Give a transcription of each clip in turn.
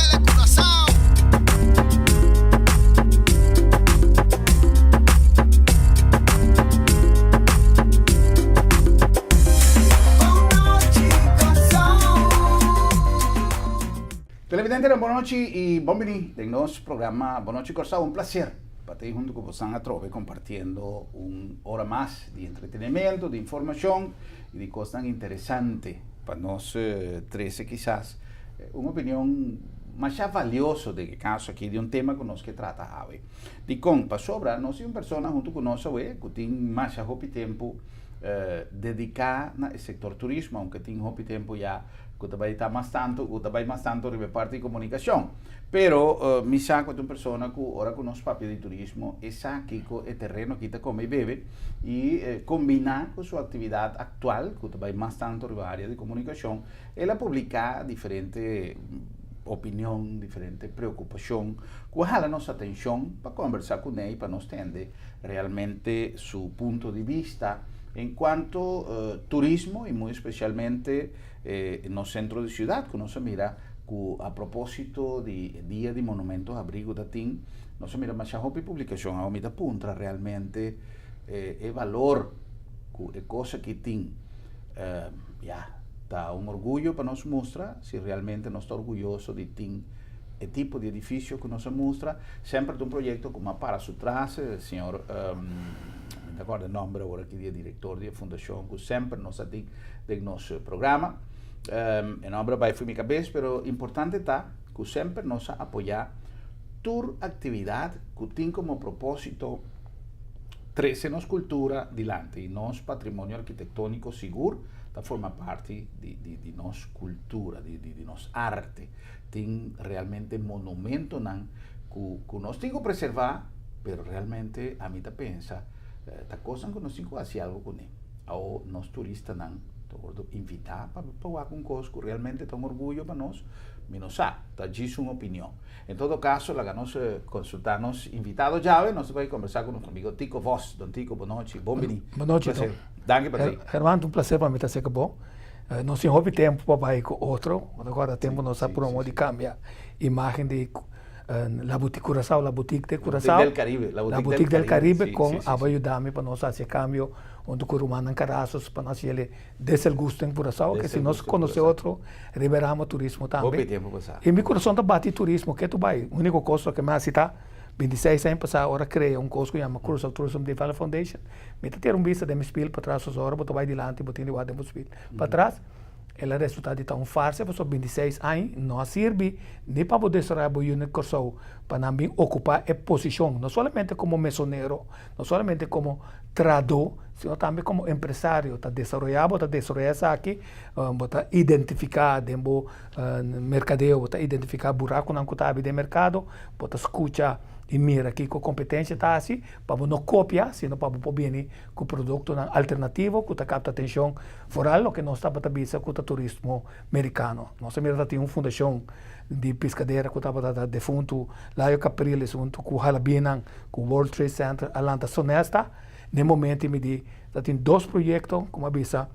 Telecuraçao. Televidentenan bon nochi y bon bini den nos programa Bon Nochi Kòrsou. Un placer pa ta hunto ku bosan atrobe compartiendo un ora mas di entretenimento, di informacion y di cosnan interesante pa nos trece kisas un opinion masha valioso den e caso aki di un tema ku nos ke trata awe. Dikon? Pasobra nos tin un persona hunto ku nos awe ku tin masha hopi tempu dedica na e sector turismo, aunke tin hopi tempu ya ku ta bai ta mas tantu, ku ta bai mas tantu riba e parti di komunikashon. Pero mi sa ku ta un persona ku ora ku nos papia di turismo e sa kiko e tereno aki ta kome i bebe i kombiná ku su aktividat aktual ku ta bai mas tantu riba área di komunikashon, el a publiká diferente opinion, diferente preokupashon ku a hala nos atenshon pa kombersá kuné i pa nos tende realmente su punto di bista en kuanto turismo i muy espesialmente nos sentro di siudat ku nos a mira ku a propósito di Dia di Monumento Habrí ku ta tin, nos a mira masha hopi publikashon. Awo mi ta puntra realmente e balor ku e kos aki tin, ya, ta un orguyo pa nos mustra si realmente nos ta orguyoso di tin e tipo di edifisio ku nos a mustra. Semper ta un proyekto ku a para su tras, señor, mi ta kòrda e nòmber awor aki di e direktor di e fundashon ku semper nos a tin den nos programa. E nòmber a bai for mi kabes, pero importante ta ku semper nos a apoyá tur aktividat ku tin komo propósito trese nos kultura dilanti i nos patrimonio arkitektóniko sigur ta forma parti di di di nos kultura, di di di nos arte. Tin realmente monumentonan ku ku nos tin ku preservá, pero realmente ami ta pensa ta kosnan ku nos tin ku hasi algu kuné. Awo nos turistanan ta wordo invitá pa pa wak un kos ku realmente ta un orguyo pa nos, mi no sa, ta djis un opinion. En todo kaso laga nos konsultá nos invitado djawe, nos ta bai kombersá ku nos amigo Tico Vos. Don Tico, bon nochi, bon bini. Bon nochi, Don. Danki pa ti. Herman, ta un plaser pa mi ta serka bo. Nos tin hopi tempu pa bai ku otro, bo ta kòrda tempu nos a promo di kambia imágen di La Boutique Curaçao, La Boutique de Curaçao, Del Caribe, La Boutique del Caribe kon abo a yuda mi pa nos hasi e kambio huntu ku rumannan Carasos pa nos hasi Des el Gusto en Curaçao, ke si nos konosé otro riba e ramo turismo tambe. I mi kurason ta bati turismo ke tu bai, uniko kos loke mi hasi ta 26 aña pasá ora krea un kos ku yama Curaçao Tourism Development Foundation, mi ta tira un bista den mi spil patras ora bo ta bai dilanti bo tin di wak den bo spil patras. El a resultá di ta un farsa pasobra 26 aña no a sirbi ni pa bo desaroyá bo yu na Kòrsou pa nan bin okupá e posishon no solamente komo mesonero, no solamente komo trahadó, sino tambe komo empresario. Ta desaroyá bo ta desaroyá esaki, bo ta identifiká den bo merkadeo, bo ta identifiká burakunan ku ta abi den merkado, bo ta skucha i mira kiko kompetensia ta hasi pa bo no kopia, sino pa bo por bini ku produktonan alternativo ku ta kapta atenshon, foral loke nos tabata bisa ku ta turismo merikano. Nos a mira ta tin un fundashon di piskadera ku tabata ta defuntu Layo Capriles huntu ku halabinan ku World Trade Center a lanta Sonesta. Na e momento mi di ta tin dos proyekto ku mi a bisa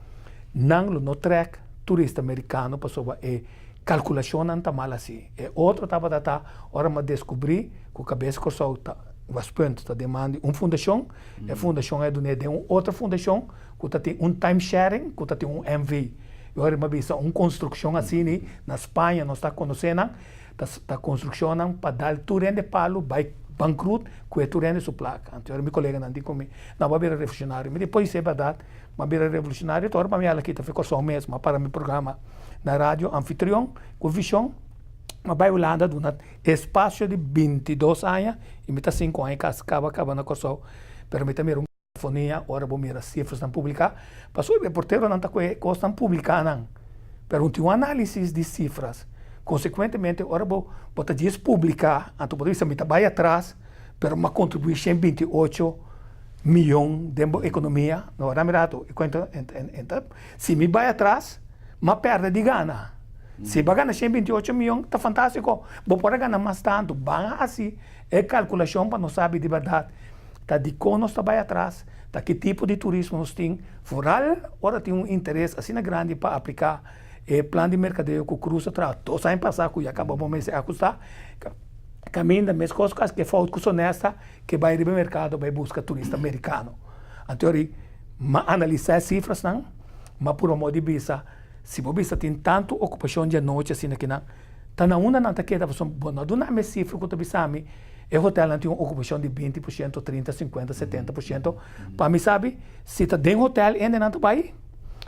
nan lo no trèk turista merikano pasobra e kalkulashonnan ta mal hasi. E otro tabata ta ora mi a deskubrí ku Kabes Kòrsou ta Westpunt ta den man di un fundashon. E fundashon a dun'é den un otro fundashon ku ta tin un time sharing ku ta tin un NV. I ora mi a bisa un konstrukshon asini na Spaña nos ta konosé nan, ta ta konstrukshonnan pa dal tur hende palu bai bankrut ku e tur hende su plaka. Anto ora mi koleganan di ku mi, no bo a bira revolushonario. Mi di pues e bèrdat, mi a bira revolushonario ta ora pa mi hala kita fi Kòrsou mes, mi a para mi programa na radio Anfitrion ku Vishon, mi a bai Hulanda duna espasio di 22 aña i mi ta sinku aña kas kaba kaba na Kòrsou, pero mi ta mira un kakofonia ora bo mira sifrasnan publiká, pasobra e reporteronan ta kohe kosnan publiká nan, pero no tin un análisis di sifras, konsekuentemente ora bo bo ta djis publiká anto bo ta bisa mi ta bai atras pero mi a kontribuí 128 miyon den bo ekonomia, no wak mira ato e kuenta si mi bai atras mi a pèrdè di gana. Si bo a gana 128 miyon ta fantástiko, bo por a gana mas tantu. Ban a hasi e kalkulashon pa nos sabi di bèrdat ta dikon nos ta bai atras, ta ki tipo di turismo nos tin, foral ora tin un interes asina grandi pa apliká. E plan di merkadeo ku Cruz a traha dos aña pasá ku ya kaba bo mester ahustá, kaminda meskos ku aske fout ku Sonesta ke bai riba e merkado bai buska turista merikano. Anto ori m'a analisá e sifrasnan, m'a purba modo di bisa si bo bisa tin tantu okupashon di anochi asina kinan, ta na unda nan ta keda pasobra bo no a duna mi e sifra ku ta bisa mi e hotelnan tin un okupashon di 20%, 30, 50, 70%, pa mi sabi si ta den hotel hende nan ta bai.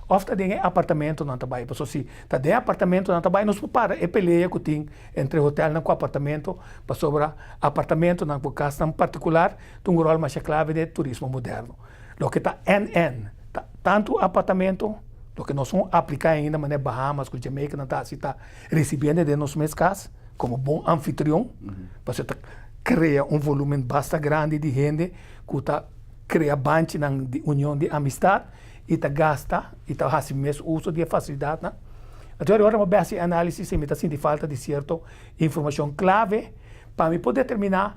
Of ta den e apartamentonan ta bai. Pasobra si ta den e apartamentonan ta bai, nos por para e pelea ku tin entre hotelnan ku apartamento, pasobra apartamentonan ku kasnan partikular ta un ròl masha klave den e turismo moderno. Loke ta NN ta tantu apartamento, loke nos no apliká ainda manera Bahamas ku Jamaica nan ta hasi ta risibiendo den nos mes kas komo bon anfitrion, pasobra ta krea un volumen basta grandi di hende ku ta krea banchinan di union di amistat. i ta gasta i ta hasi mes uso di e fasilidatnan. Anto ora mi a hasi e análisis mi ta sinti falta di sierto informashon klave pa mi por determiná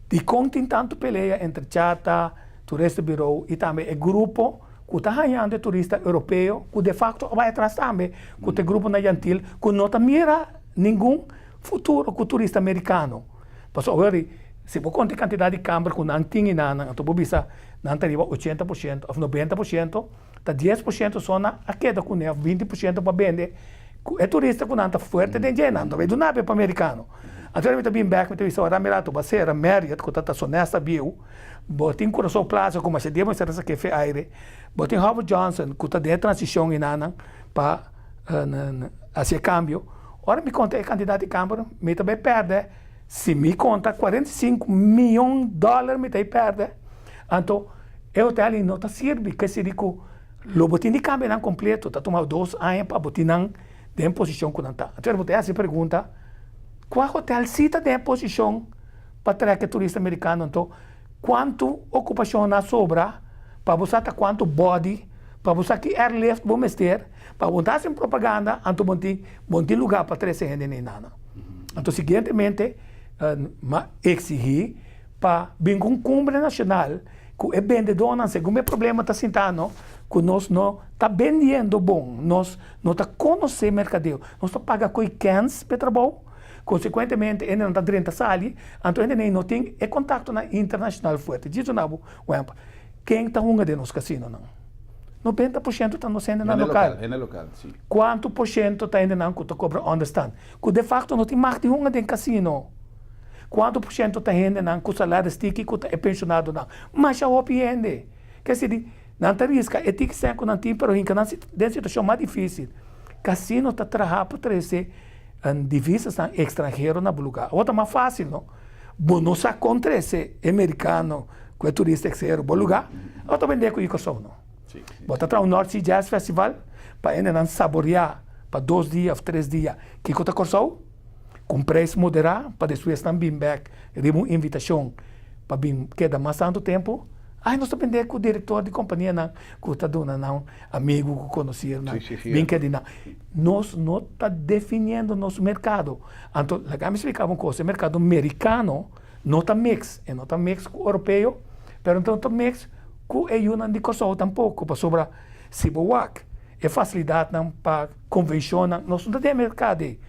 dikon tin tantu pelea entre Chata, Toeristen Bureau i tambe e grupo ku ta hañando e turista europeo ku defakto a bai atras tambe ku ta e grupo na Yantil ku no ta mira ningun futuro ku turista merikano. Pasobra ora si bo konta e kantidat di kamber ku nan tin i nan anto bo bisa Nan ta riba 80% òf 90%, ta 10% so nan a keda kuné òf 20% pa bende ku e turista ku nan ta fuerte den dje, nan ta bai duna pa merikano. Anto mi ta bin bèk mi ta bisa ora mira bo a sera Marriott ku ta ta Sonesta bieu, bo tin Curaçao Plaza ku masha dia bo mester a sake fe aire, bo tin Howard Johnson ku ta den e transishon enanan pa hasi e kambio. Ora mi konta e kantidat di kamber mi ta bai pèrdè. Si mi konta 45 miyon dòler mi ta e pèrdè, anto e hotèl ei no ta sirbi. Ke sirbi ku lo bo tin di kambia nan kompleto, ta tuma dos aña pa bo tin nan den posishon ku nan ta. Anto bo ta hasi e pregunta, kua hotèl si ta den e posishon pa trèk e turista merikano? Anto kuantu okupashon nan a sobra pa bo sa ta kuantu bòdi, pa bo sa ki airlift bo mester, pa bo no ta hasi un propaganda, anto bo tin bo no tin lugá pa trese hende nei nan. Anto siguientemente m'a exigí pa bin ku un kumbre nashonal ku e bendedónan segun e problema ta sinta no ku nos no ta bendiendo bon, nos no ta konosé merkadeo, nos ta paga ku e kèns p'e trabou, konsekuentemente hendenan ta drenta sali, anto hendenan no tin e kontaktonan internashonal fuerte. Djis duna bo un ehèmpel, ken ta hunga den nos kasinonan? 90% ta nos hendenan lokal. Hende lokal, si. Kuantu por shento ta hendenan ku ta kobra ònderstan? Ku de fakto no tin mag di hunga den kasino. Kuantu por shento ta hendenan ku salaris tiki ku ta e penshonadonan? Masha hopi hende. Ke sidi, nan ta riska e tiki sèn ku nan tin pero hinka nan den situashon mas difísil. Kasino ta traha pa trese divisasnan ekstranhero na bo lugá. Awor ta mas fásil, no? Bo no sa kon trese e merikano ku e turista ekstranhero bo lugá, awor ta bendé ku i Kòrsou, no? Bo ta traha un North Sea Jazz Festival pa hendenan saboreá pa dos dia òf tres dia kiko ta Kòrsou, ku un preis moderá pa despues nan bin bèk riba un invitashon pa bin keda mas tantu tempu. Ai nos ta bendé ku direktor di kompanianan ku ta duna nan amigu ku konosirnan bin keda di nan. Nos no ta definiendo nos merkado. Anto laga mi splika bo un kos, e merkado merikano no ta mix, e no ta mix ku oropeo, pero no ta mix ku e yunan di Kòrsou tampoko, pasobra si bo wak e fasilidatnan pa konvenshonnan, nos no ta den e merkado ei.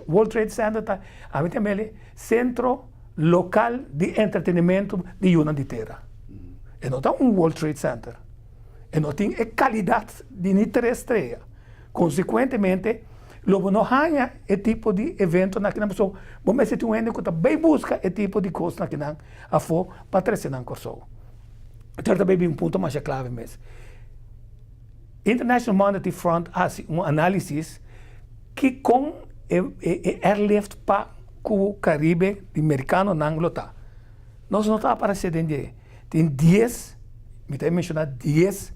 World Trade Center ta, ami ta mele sentro lokal di entretenimentu di yunan di tera. E no ta un World Trade Center. E no tin e kalidat di ni tres strea. Konsekuentemente, lo bo no haña e tipo di eventonan akinan pasobra bo mester tin un hende ku ta bai buska e tipo di kosnan akinan afó pa trese nan Kòrsou. Enton ta bai bin un punto masha klave mes. International Monetary Front a hasi un análisis ki kon e airlift pa ku Karibe di merikanonan lo ta. Nos no ta aparesé den dje. Tin dies, mi ta menshoná dies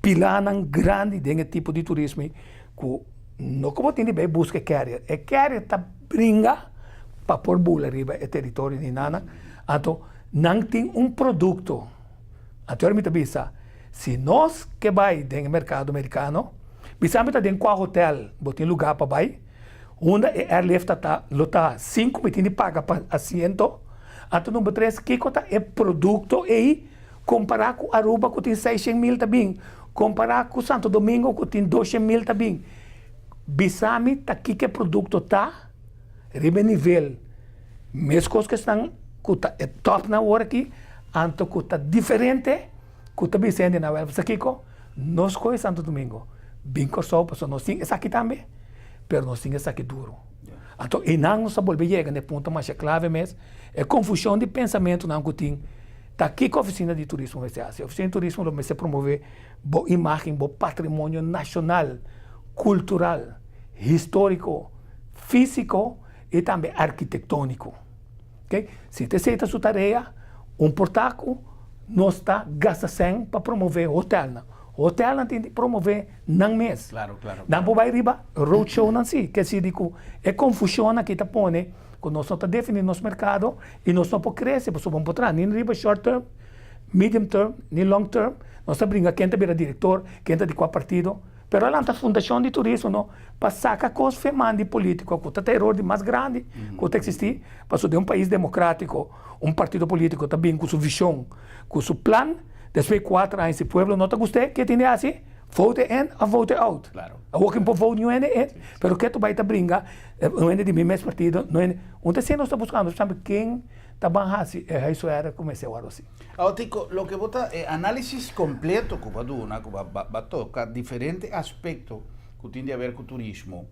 pilánan grandi den e tipo di turismo ei ku no ku bo tin di bai buska e carrier. E carrier ta bringa pa por bula riba e teritorio di nan. Anto nan tin un produkto. Anto mi ta bisa, si nos ke bai den e merkado merikano, bisa mi ta den kua hotel bo tin lugá pa bai, unda e airlift ta ta lo ta sin ku mi tin di paga pa asiento. Anto number tres, kiko ta e produkto ei kompará ku Aruba ku tin 600.000 ta bin, kompará ku Santo Domingo ku tin 200.000 ta bin. Bisa mi ta kiko e produkto ta riba e nivel meskos ku esnan ku ta e tòpnan awor aki, anto ku ta diferente ku ta bisa hende na wèl sa kiko nos kohe Santo Domingo bin Kòrsou pasobra nos tin esaki tambe pero nos tin esaki duru. Anto einan nos ta bolbe yega na e punto masha klave mes, e konfushon di pensamentunan ku tin ta kiko ofisina di turismo mester hasi. Ofisina di turismo lo mester promove bo imagen, bo patrimonio nashonal, kultural, históriko, físiko i tambe arkitektóniko. Ok, si ta esei ta su tarea, un por ta ku nos ta gasta sèn pa promové hotelnan. Hotelnan tin di promové nan mes. Nan por bai riba roadshownan si, ke si di ku e konfushonnan aki ta pone ku nos no ta definí nos merkado i nos no por krese pasobra bo por traha ni riba short term, medium term ni long term. Nos ta bringa ken ta bira direktor, ken ta di kua partido. Pero a lanta fundashon di turismo no pa saka kos fe man di politico ku ta ta eror di mas grandi ku ta eksistí pasobra den un pais demokratiko un partido politico ta bin ku su vishon ku su plan despues di kuater aña si pueblo no ta gust'é ke tin di hasi? Vote in of vote out awor kin por vote niun hende in pero ke ta bai ta bringa un hende di mi mes partido no hende un ta esei nos ta buskando sabi ken ta ban hasi e huiswerk ku mester wòrdu hasi. Awor Tico, loke bo ta, e análisis kompleto ku bo a duna, ku bo a toka diferente aspekto ku tin di haber ku turismo,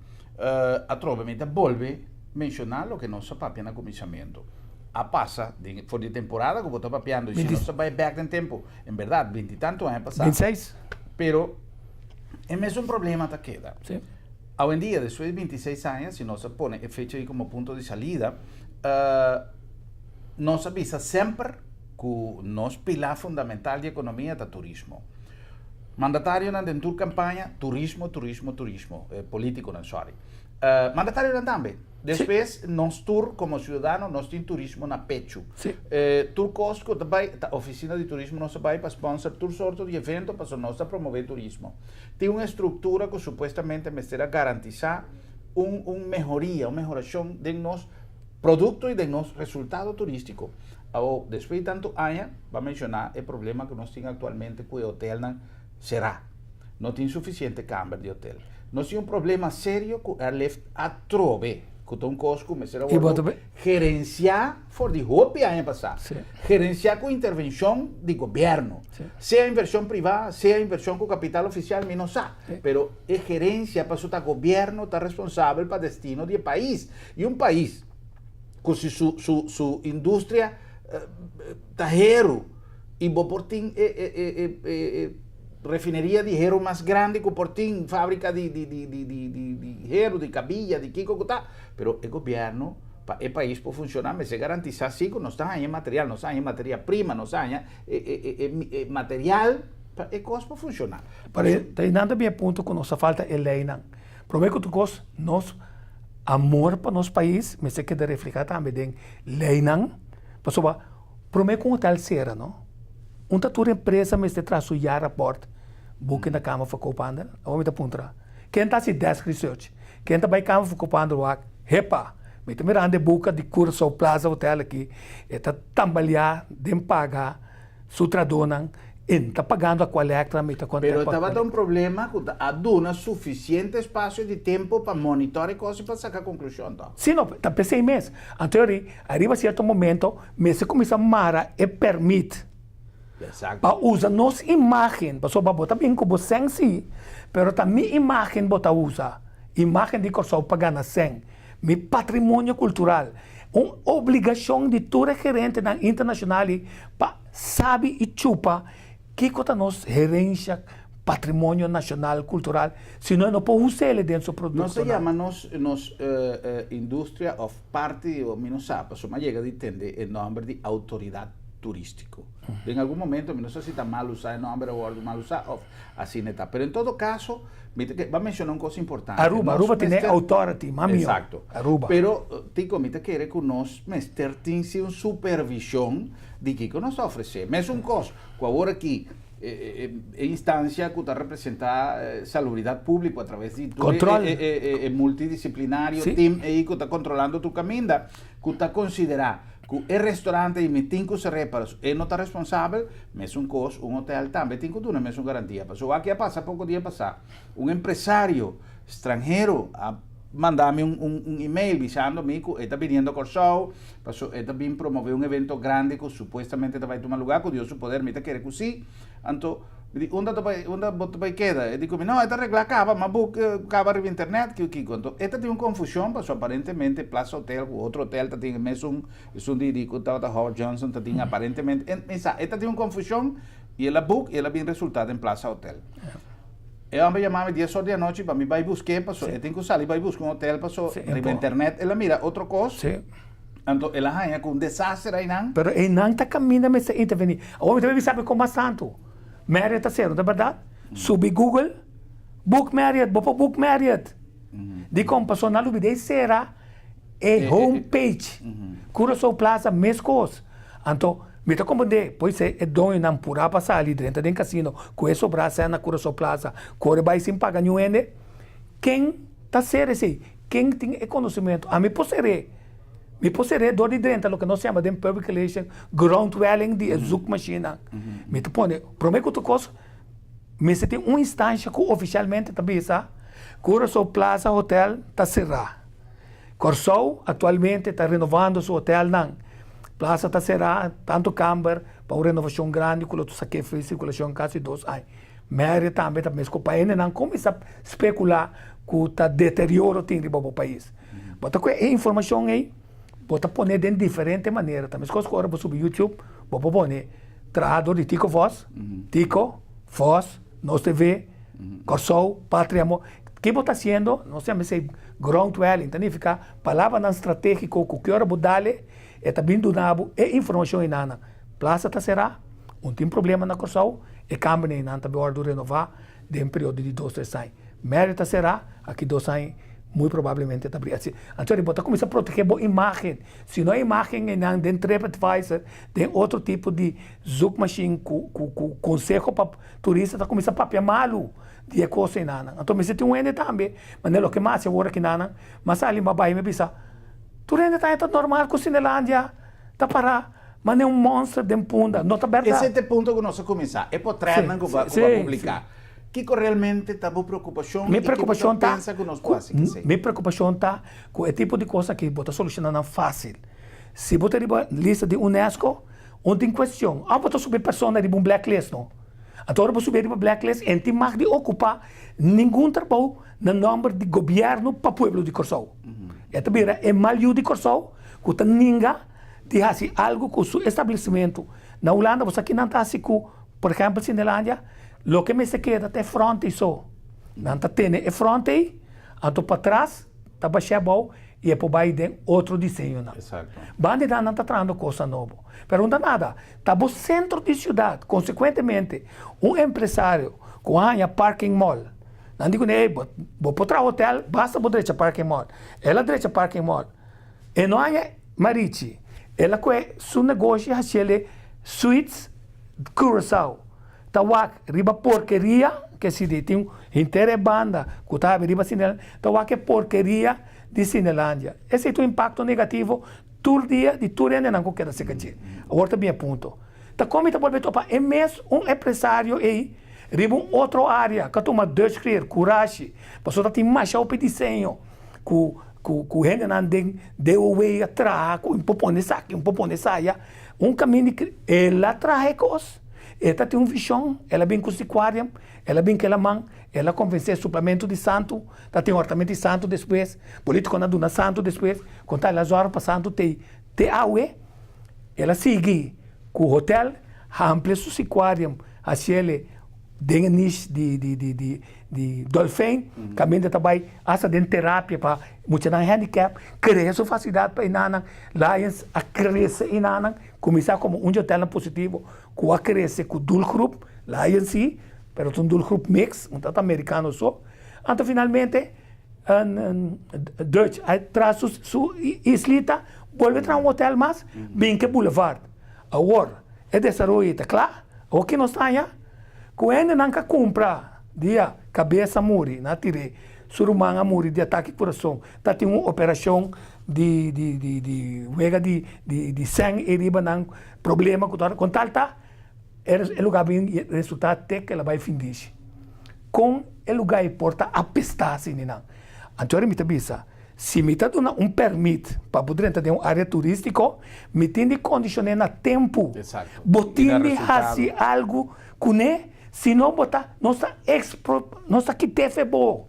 atrobe mi ta bolbe menshoná loke nos a papia na kuminsamentu. A pasa den, for di temporada ku bo ta papiando, i si nos ta bai bèk den tempu, en bèrdat binti tantu aña pasá. 26. Pero e mesun problema ta keda. Awendia, despues di 26 aña, si nos a pone e fecha ei komo punto di salida, Nos a bisa semper ku nos pilar fundamental di ekonomia ta turismo. Mandatarionan den tur kampaña, turismo, turismo, turismo. E politikonan, sorry. Mandatarionan tambe. Despues nos tur komo siudadano nos tin turismo na pechu. Tur kos ku ta bai, ta ofisina di turismo nos ta bai pa sponsor tur sorto di evento pasobra nos ta promove turismo. Tin un estruktura ku supuestamente mester a garantisá un un mehoria, un mehorashon den nos Producto y den nos resultado turistico. Awo, despues di tanto aña, ba menciona e problema cu nos tin actualmente cu e hotelnan cera. No tin suficiente camber di hotel. Nos tin un problema serio cu airlift atrobe, cu ta un cos cu mester a wordo gerencia for di hopi aña pasa. Gerencia cu intervencion di gobierno. Sea inversion priva, sea inversion cu capital oficial, mi no sa. Pero e gerencia pasobra ta gobierno ta responsabel pa destino di e pais. I un pais ku si su su su industria ta heru i bo por tin e e e e e e refineria di heru mas grandi ku por tin, fabrika di di di di di di di heru, di kabilla, di kiko ku ta, pero e gobièrnu pa e pais por funshoná mester garantisá si ku nos ta haña e material, nos ta haña e materia prima, nos ta haña e e e e e material pa e kos por funshoná. Pero ta einan ta bin e punto ku nos ta falta e leinan. Promé ku tur kos nos Amor pa nos pais mester keda reflehá tambe den leinan, pasobra promé ku un hotel sera no, un ta tur empresa mester traha su jaarrapport buki na Kamer van Koophandel? Awor mi ta puntra, ken ta hasi desk research? Ken ta bai Kamer van Koophandel wak, hepa, mi ta mirando e buka di Curaçao Plaza Hotel aki, e ta tambaleá den paga Su trahadónan e no ta pagando Aqualectra, mi ta konta Pero tabata un problema ku ta a duna sufisiente espasio di tempu pa monitor e kos i pa saka konklushon tòg. Sí, no, ta p'esei mes. Anto yori, ariba sierto momento mester kuminsá mara e pèrmit pa usa nos imágen, pasobra bo ta bin ku bo sèn sí, pero ta mi imágen bo ta usa, imágen di Kòrsou pa gana sèn. Mi patrimonio kultural. Un obligashon di tur e gerentenan internashonal i pa sabi i chupa kiko ta nos herensha, patrimonio nashonal kultural, si no e no por us'el den su Nos ta produktonan. yama nos nos industria òf parti o mi no sa pasobra mi a yega di tende e nòmber di outoridat turístiko. Den algun momento mi no sa si ta mal usá e nòmber a wòrdu mal usá òf asina e ta. Pero en todo kaso Mi ta ke, bo a menshoná un kos importante. Aruba, Nos Aruba tin e mester, authority, mas mihó. Exacto. Aruba. Pero, Tico, mi ta kere ku nos mester tin si un supervishon di kiko nos ta ofresé. Mesun kos ku awor aki e instansia ku ta representá salubridat públiko a traves di tur Control. e multidisiplinario Sí. team ei ku ta kontrolando tur kaminda, ku ta konsiderá ku e restaurante ei mi tin ku ser'é pero e no ta responsabel, Mesun kos, un hotel tambe tin ku duna mesun garantia. Pasobra wak a pasa poko dia pasá, un empresario Stranhero a manda mi un email bisando mi ku e ta biniendo Kòrsou paso e ta bin promové un evento grandi ku supuestamente ta bai tuma lugá ku Dios su poder mi ta kere ku sí. Anto mi di unda ta bai unda bo ta bai keda? E di ku mi no e ta reglá kaba m'a book kaba riba internet kiko kiko. Anto e ta tin un konfushon paso aparentemente Plaza Hotel ku otro hotel ta tin e mesun esun di di ku tabata Howard Johnson ta tin aparentemente e mi sa e ta tin un konfushon i el a book i el a bin resultá den Plaza Hotel. E homber yama mi dies or di anochi pa mi bai busk'é paso e tin ku sali bai buska un hotel paso riba internet el a mira otro kos anto el a haña ku un desaster einan. Pero einan ta kaminda mester intervení. Awor mi ta bisa mi kon mas tantu Marriott ta sero, no ta bèrdat? Subi Google, book Marriott, bo por book Marriott. Dikon? Pasobra nan lubid'é e sera e home page. Curaçao Plaza meskos. Anto mi ta komprendé, por esei e doñonan purá pa sali drenta den kasino ku e sobrá sèn na Curaçao Plaza, kore bai sin paga niun hende. Ken ta ser esei? Ken tin e konosementu? Ami por ser'é. Mi por ser'é dor di drenta loke nos yama den public relation groundwelling di e zoekmashinnan. Mi ta pone, promé ku tur kos, mester tin un instansha ku ofishalmente ta bisa Curaçao Plaza Hotel ta será. Kòrsou aktualmente ta renovando su hotelnan. Plaza ta será tantu kamber pa un renovashon grandi ku lo ta sak'é for di sirkulashon kasi dos aña. Marriott tambe ta meskos pa hendenan kuminsá spekulá ku ta deterioro tin riba bo pais. Bo ta kohe e informashon ei, bo ta pone den diferente manera. Ta meskos ku ora bo subi YouTube, bo por pone traha dor di Tico Vos, Tico, Vos, Nos TV, Kòrsou, Patria Amor. Ke bo ta hasiendo? Nos yama esei groundwelling, ta nifiká palabranan stratégiko ku ki ora bo dale e ta bin duna bo e informashon einanan. Plasa ta será, un tin problema na Kòrsou, e kambernan einan ta wòrdu renová den periodo di dos tres aña. Mary ta será, aki dos aña muy probablemente ta bria. Anto bo ta kuminsá protegé bo imágen. Si no e imágen einan den TripAdvisor, den otro tipo di zoekmachine ku ku konseho pa turista ta kuminsá papia malu di e kos einanan. Anto mester tin un hende tambe, manera loke mi a hasi awor akinanan, mi a sali mi a bai mi a bisa, tur hende ta haña ta normal ku Cinelandia ta pará manera un monster den Punda. No ta bèrdat. Esei ta e punto ku nos a kuminsá, e potrètnan ku bo a publiká. Kiko realmente ta bo preokupashon Mi i ke bo ta preokupashon ta pensa ku nos ku por hasi kesei? mi preokupashon ta ku e tipo di kos aki bo ta solushoná nan fásil. Si bo ta riba lista di UNESCO, un tin kuestion, òf bo ta subi persona riba un blacklist no. Anto ora bo subi riba blacklist e tin mag di okupá ningun trabou na nòmber di gobièrnu pa pueblo di Kòrsou. E ta bira e mal yu di Kòrsou ku ta ninga di hasi algu ku su establesimentu. Na Hulanda bo sa ki nan ta hasi ku, por ehèmpel Cinelandia, loke mester keda ta e frònt ei so. Nan ta tene e frònt ei, anto patras ta bash'é abou i e por bai den otro diseñonan. Banda di nan nan ta trahando kosnan nobo. Pero no ta nada. Ta bo sentro di siudat. Konsekuentemente, un empresario ku a haña parking mall, nan di kuné, ey, bo bo por traha hotel, basta bo drecha parking mall. El a drecha parking mall. E no haña marichi. El a kohe su negoshi hasiel Suites Curaçao. Ta wak riba porkeria ke si di tin henter e banda ku ta habi riba Cinelandia, ta wak e porkeria di Cinelandia. Esei ta un impakto negativo Tur dia di tur hendenan ku keda serka dje. Awor ta bin e punto. Ta kon mi ta bolbe topa e mes un empresario ei riba un otro área ku a tuma Dutch Creer, kurashi, pasobra ta tin masha hopi diseño ku ku ku hendenan den DOW a traha ku un por pone esaki, un por pone esaya. Un kaminda di el a traha e kos, e ta tin un vishon, el a bin ku Seaquarium, el a bin ku el a man, el a konvensé suplamento di santu. Ta tin hortamento di santu despues, politiconan a duna santu despues, con tal el a zorg pa santu tei te awe, el a sigui cu hotel, hamplia su seaquarium, haciele den e niche di di di di di dolfijn, caminda ta bay hasta den terapia pa muchanan handicap, crea su facilidad pa enanan, Lions a crece enanan, cuminsa como un di hotelnan positivo cu a crece cu doelgroep, Lions si, pero ta un doelgroep mix, no ta americano so. Anto finalmente Dutch a traha su su islita, bolbe traha un hotel mas bin ke boulevard. Awor e desaroyo ta kla, awor ke nos ta haña? Ku hendenan ka kumpra dia kabes a muri, nan a tir'é, su ruman a muri di atake kurason, ta tin un operashon di di di di wega di di di sèn ei riba nan problema ku ta, kon tal ta e lugar bin resulta te ke el a bai findishi. Kon e lugá ei por ta apestá asina nan? Anto ora mi ta bisa, si mi ta duna un pèrmit pa bo drenta den un área turístiko, mi tin di kondishon'é na tempu. Bo tin di hasi algu kuné, si no bo ta, nos ta expro, nos ta kit'é fe bo.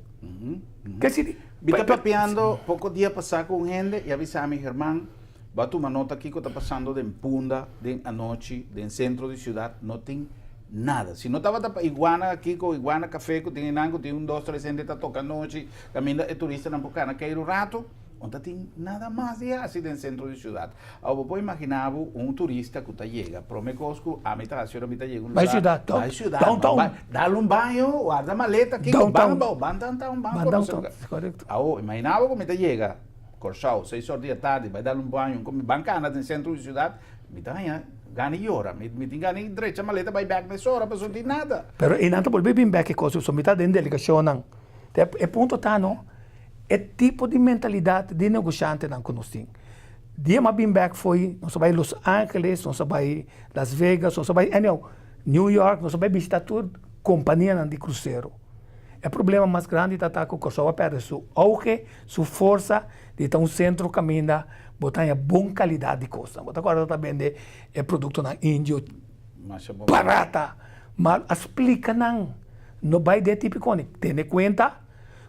Ke si di. Mi ta papiando poko dia pasá ku un hende i a bisa mi, Herman, bo a tuma nota kiko ta pasando den Punda den anochi, den sentro di siudat, no tin Nada. Si no tabata pa iguana aki ku iguana kafe ku tin einan ku tin un dos tres hende ta toka anochi kaminda e turistanan por kana keiru un rato, no ta tin nada mas di hasi den sentro di siudat. Awor bo por imaginá bo un turista ku ta yega, prome kos ku ami ta hasi ora mi ta yega un Bai lugá, siudat, bai siudat, downtown. bai dal un baño, warda maleta aki, ban Downtown. abou, ban downtown, ban Ban konosé downtown, lugá. korekto. Awor imaginá bo ku mi ta yega Kòrsou seis or di atardi, bai dal un baño, un komi, ban kana den sentro di siudat, Mi ta haña gana i yora. Mi mi tin gana i drecha maleta bai bek mesora pasobra no tin nada. Pero e nan ta bolbe bin bek e kos so mi ta den delegashonnan. Te e punto ta no, e tipo di mentalidat di negoshantenan ku nos tin. Dia mi a bin bek foi, nos a bai Los Angeles, nos a bai Las Vegas, nos a bai anyhow New York, nos a bai bishita tur kompanianan di krusero. E problema mas grandi ta ta ku Kòrsou a pèrdè su auge, su forsa di ta un sentro kaminda Bo ta haña bon kalidat di kosnan. Bo ta kòrda ta bende e produktonan indio barata. Ma a splika nan, no bai den e tipo koni. Tene kuenta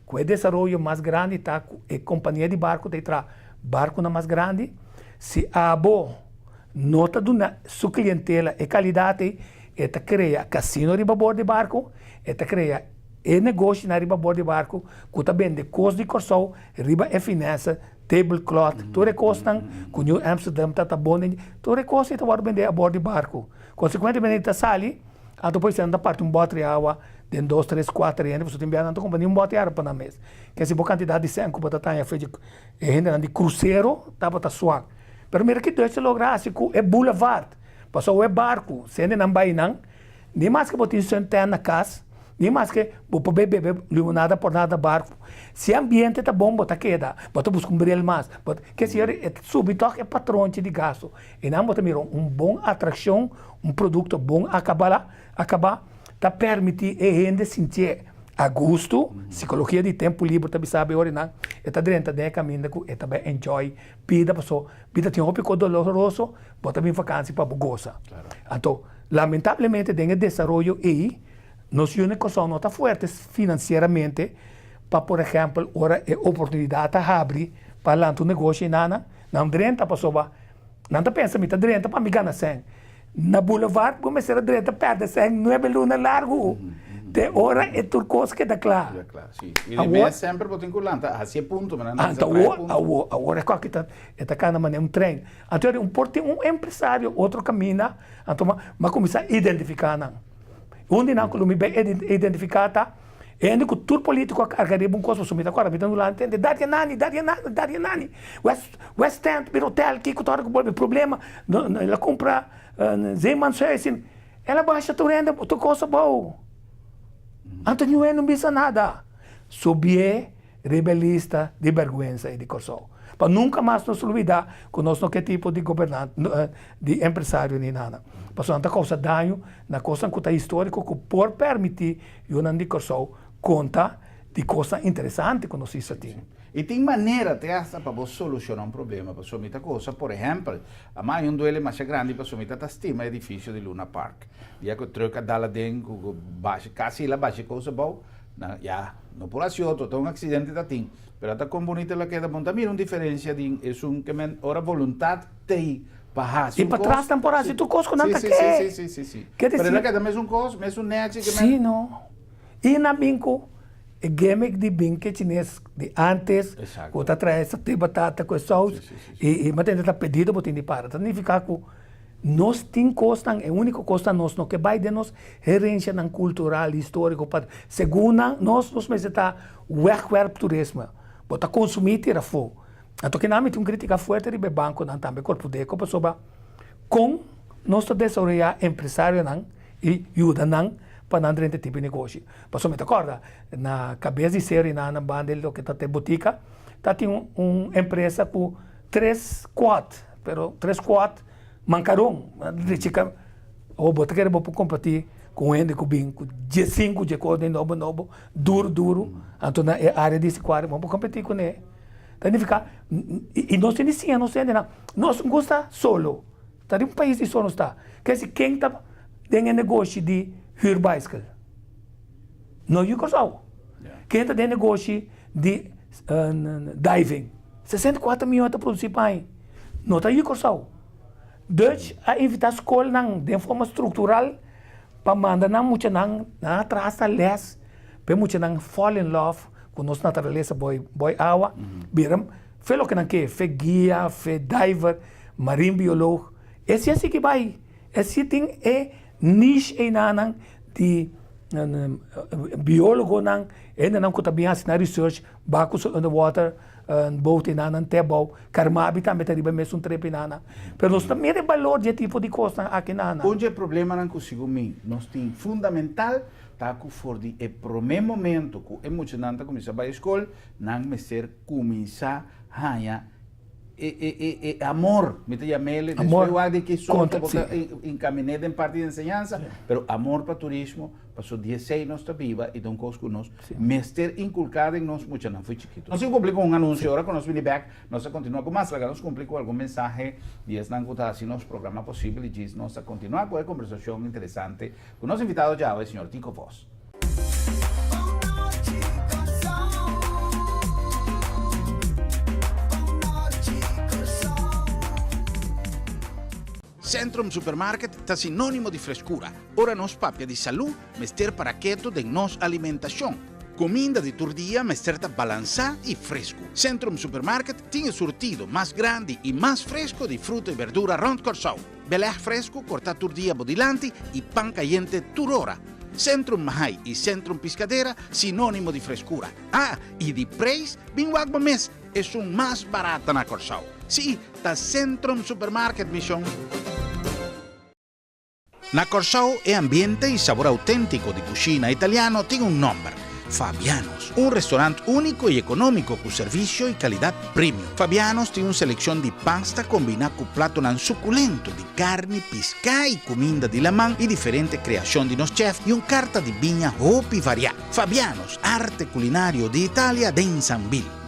ku e desaroyo mas grandi ta ku e kompania di barku ta traha barkunan mas grandi. Si abo no ta duna su klientela e kalidat ei, e ta krea kasino riba bor di barku, e ta krea e negoshinan riba bor di barku ku ta bende kos di Kòrsou riba e finansa Tablecloth, tur e kosnan ku New Amsterdam ta ta bon den, tur e kos ei ta wòrdu bendé abor di barku. Konsekuentemente ta sali, anto por esei nan ta parti un bòter di awa den dos, tres, kuater hende, pasobra tin bia nan ta kumpra ni un bòter di awa pa nan mes. Ke si bo kantidat di sèn ku bo ta taña fe di e hendenan di krusero tabata suak. Pero mira ki Dutch ta logra hasi ku e boulevard, pasobra e barku, si hendenan bai nan, Ni maske bo tin suntan na kas, ni maske bo por bay bebe limonada por nada barku. Si e ambiente ta bon bo ta keda, bo ta buska un bril mas, bo ta, ke si e ta subi tòg e patronchi di gasto. I nan bo ta mira un bon atrakshon, un produkto bon akabala, akabá, ta permití e hende sintié a gustu, sikologia di tempu liber ta bisa bo e ora nan e ta drenta den e kaminda ku e ta bay enjoy bida paso bida tin hopi kos doloroso, bo ta bin vakansi pa bo gosa. Anto, lamentablemente den e desaroyo ei, nos yu na Kòrsou no ta fuerte finansieramente pa por ehèmpel ora e oportunidat ta habri pa lanta un negoshi einan, nan drenta pasobra nan ta pensa mi ta drenta pa mi gana sèn. Na boulevard bo mester a drenta pèrdè sèn nuebe luna largu te ora e tur kos keda kla. Keda kla, si. I di mes semper bo tin ku lanta hasi e punto, mi nan ta bisa traha e punto. Awor, awor e kòki ta e ta kana manera un trein. Anto un por tin un empresario otro kaminda, anto m'a kuminsá identifiká nan. Un di nan ku lo mi bai identifiká ta e hende ku tur polítiko a karga riba un kos, pasobra mi ta kòrda mi ta Hulanda tende Daryanani, Daryanani, Daryanani, West West End bira hotel, kiko ta ora ku bolbe problema, el a kumpra Zeemanshuis, el a basha tur hende tur kos abou. Anto niun hende no bisa nada. Subié riba e lista di bèrgwensa ei di Kòrsou. Pa nunka mas nos lubidá ku nos no ke tipo di gobernante, di empresario ni nada. Pasobra nan ta kousa daño na kosnan ku ta históriko ku por pèrmití yunan di Kòrsou konta di kosnan interesante ku nos isla tin. I tin manera te asta pa bo solushoná un problema. Pasobra mi ta gosa, por ehèmpel, a maya un duele masha grandi pasobra mi ta ta stima edifisio di Luna Park. Dia ku e trùk a dal aden ku basha, kasi el a basha e kos abou, Na, ya, no por haci otro, ta un accidente ta tin. Pero ata con bonito el a keda, bon ta mira un diferencia din esun ke men ora voluntad tey pa haci Y un pa cos. tras nan por haci Si, tur cos cu nan si, ta si, ke. si, si, si, si. Ke Pero el a decir. keda mesun cos, mesun nechi ke men. Si no. Y nan bin cu e gimmick di bin ke chines di antes, Exacto. cu ta trae satay batata cu e saus, Si, si, si, si. y, y mantende ta pedido bo tin di para. Ta nifica cu Nos tin kosnan, e úniko kosnan nos no ke bai den nos herensianan kultural, históriko, pa segun nan nos nos mester ta wegwerptoerisme. Bo ta konsumí tira afó. Anto kinan mi tin un krítika fuerte riba e bankonan tambe, Korpodeko, pasobra kon nos ta desaroyá empresarionan i yuda nan pa nan drenta e tipo di negoshi. Pasobra mi ta kòrda na kabes di seri nan na banda di loke ta te botika ta tin un empresa ku tres kuat, pero tres kuat mankaron, di chika, o bo ta kere bo por kompartí. ku un hende ku bin ku diesinku dje kos den nobo nobo, duru duru, anto na e área di Sicuari bo no por kompetí kuné. Ta nifiká, i nos tin di siña nos hendenan, nos gusta solo, ta di un pais di solo nos ta. Ke si ken ta den e negoshi di hür baiskel? No yu Kòrsou. Ken ta den e negoshi di diving? 64 mion ta produsí pa aña. No ta yu Kòrsou. Dutch a invitá skolnan den forma struktural pa manda nan muchanan nan atras ta lès pa e muchanan fall in love ku nos naturalesa boi boi awa bira fe loke nan ke, fe guia, fe diver, marine bioloog. Esi a sigui bai, esi tin e niche einanan di biologonan, hendenan ku ta bin hasi nan research baku su underwater boat einanan te abou, Carmabi tambe ta riba e mesun trip einanan. Pero nos ta mira e balor di e tipo di kosnan aki einanan. Un dje problemanan ku segun mi nos tin fundamental ta ku for di e promé momento ku e muchanan ta kuminsá bai skol, nan mester kuminsá haña e e e e amor, mi ta yam'el, Amor despues wak di ki sorto kontra, bo ta sí. enkamin'é den parti di enseñansa, pero amor pa turismo, pasobra di esei nos ta biba i ta un kos ku nos mester inkulká den nos muchanan fo'i chikitu. Nos tin kumpli ku un anunsio, ora ku nos bini bèk nos ta kontinuá ku mas, laga nos kumpli ku algun mensahe di esnan ku ta hasi nos programa posibel i djis nos ta kontinuá ku e kombersashon interesante ku nos invitado djawe, señor Tico Vos. Centrum Supermarket ta sinónimo di freskura. Ora nos papia di salú, mester para ketu den nos alimentashon. Kuminda di tur dia mester ta balansá i fresku. Centrum Supermarket tin e surtido mas grandi i mas fresku di fruta i berdura rònt Kòrsou. Belèg fresku kortá tur dia bo dilanti i pan kayente tur ora. Centrum Mahai i Centrum Piscadera sinónimo di freskura. Ah, i di preis, bin wak bo mes, esun mas barata na Kòrsou. Sí, ta Centrum Supermarket, mi shon. Na Kòrsou e ambiente i sabor auténtiko di kushina italiano tin un nòmber, Fabiano's. Un restorant úniko i ekonómiko ku servisio i kalidat premium. Fabiano's tin un selekshon di pasta kombiná ku platonan sukulento di karni, piská i kuminda di laman i diferente kreashon di nos chèf i un karta di biña hopi variá. Fabiano's, arte kulinario di Italia den Sambil.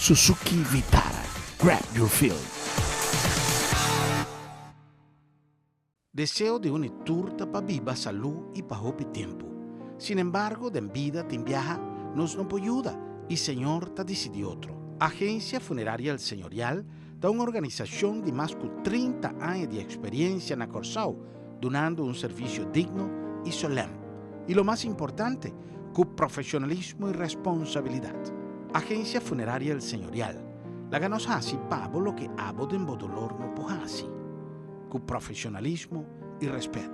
Suzuki Vitara, grab your feel! Deseo di un i tur ta pa biba salú i pa hopi tempu. Sinembargo, den bida tin biaha nos no por yuda i Señor ta disidí otro. Agencia Funeraria El Señorial ta un organisashon di mas ku 30 aña di eksperiencia na Kòrsou, dunando un servisio digno i solèm. I lo mas importante, ku profeshonalismo i responsabilidat. Agencia Funeraria El Señorial, laga nos hasi pa bo loke abo den bo dolor no por hasi. Ku profesionalismo i respet.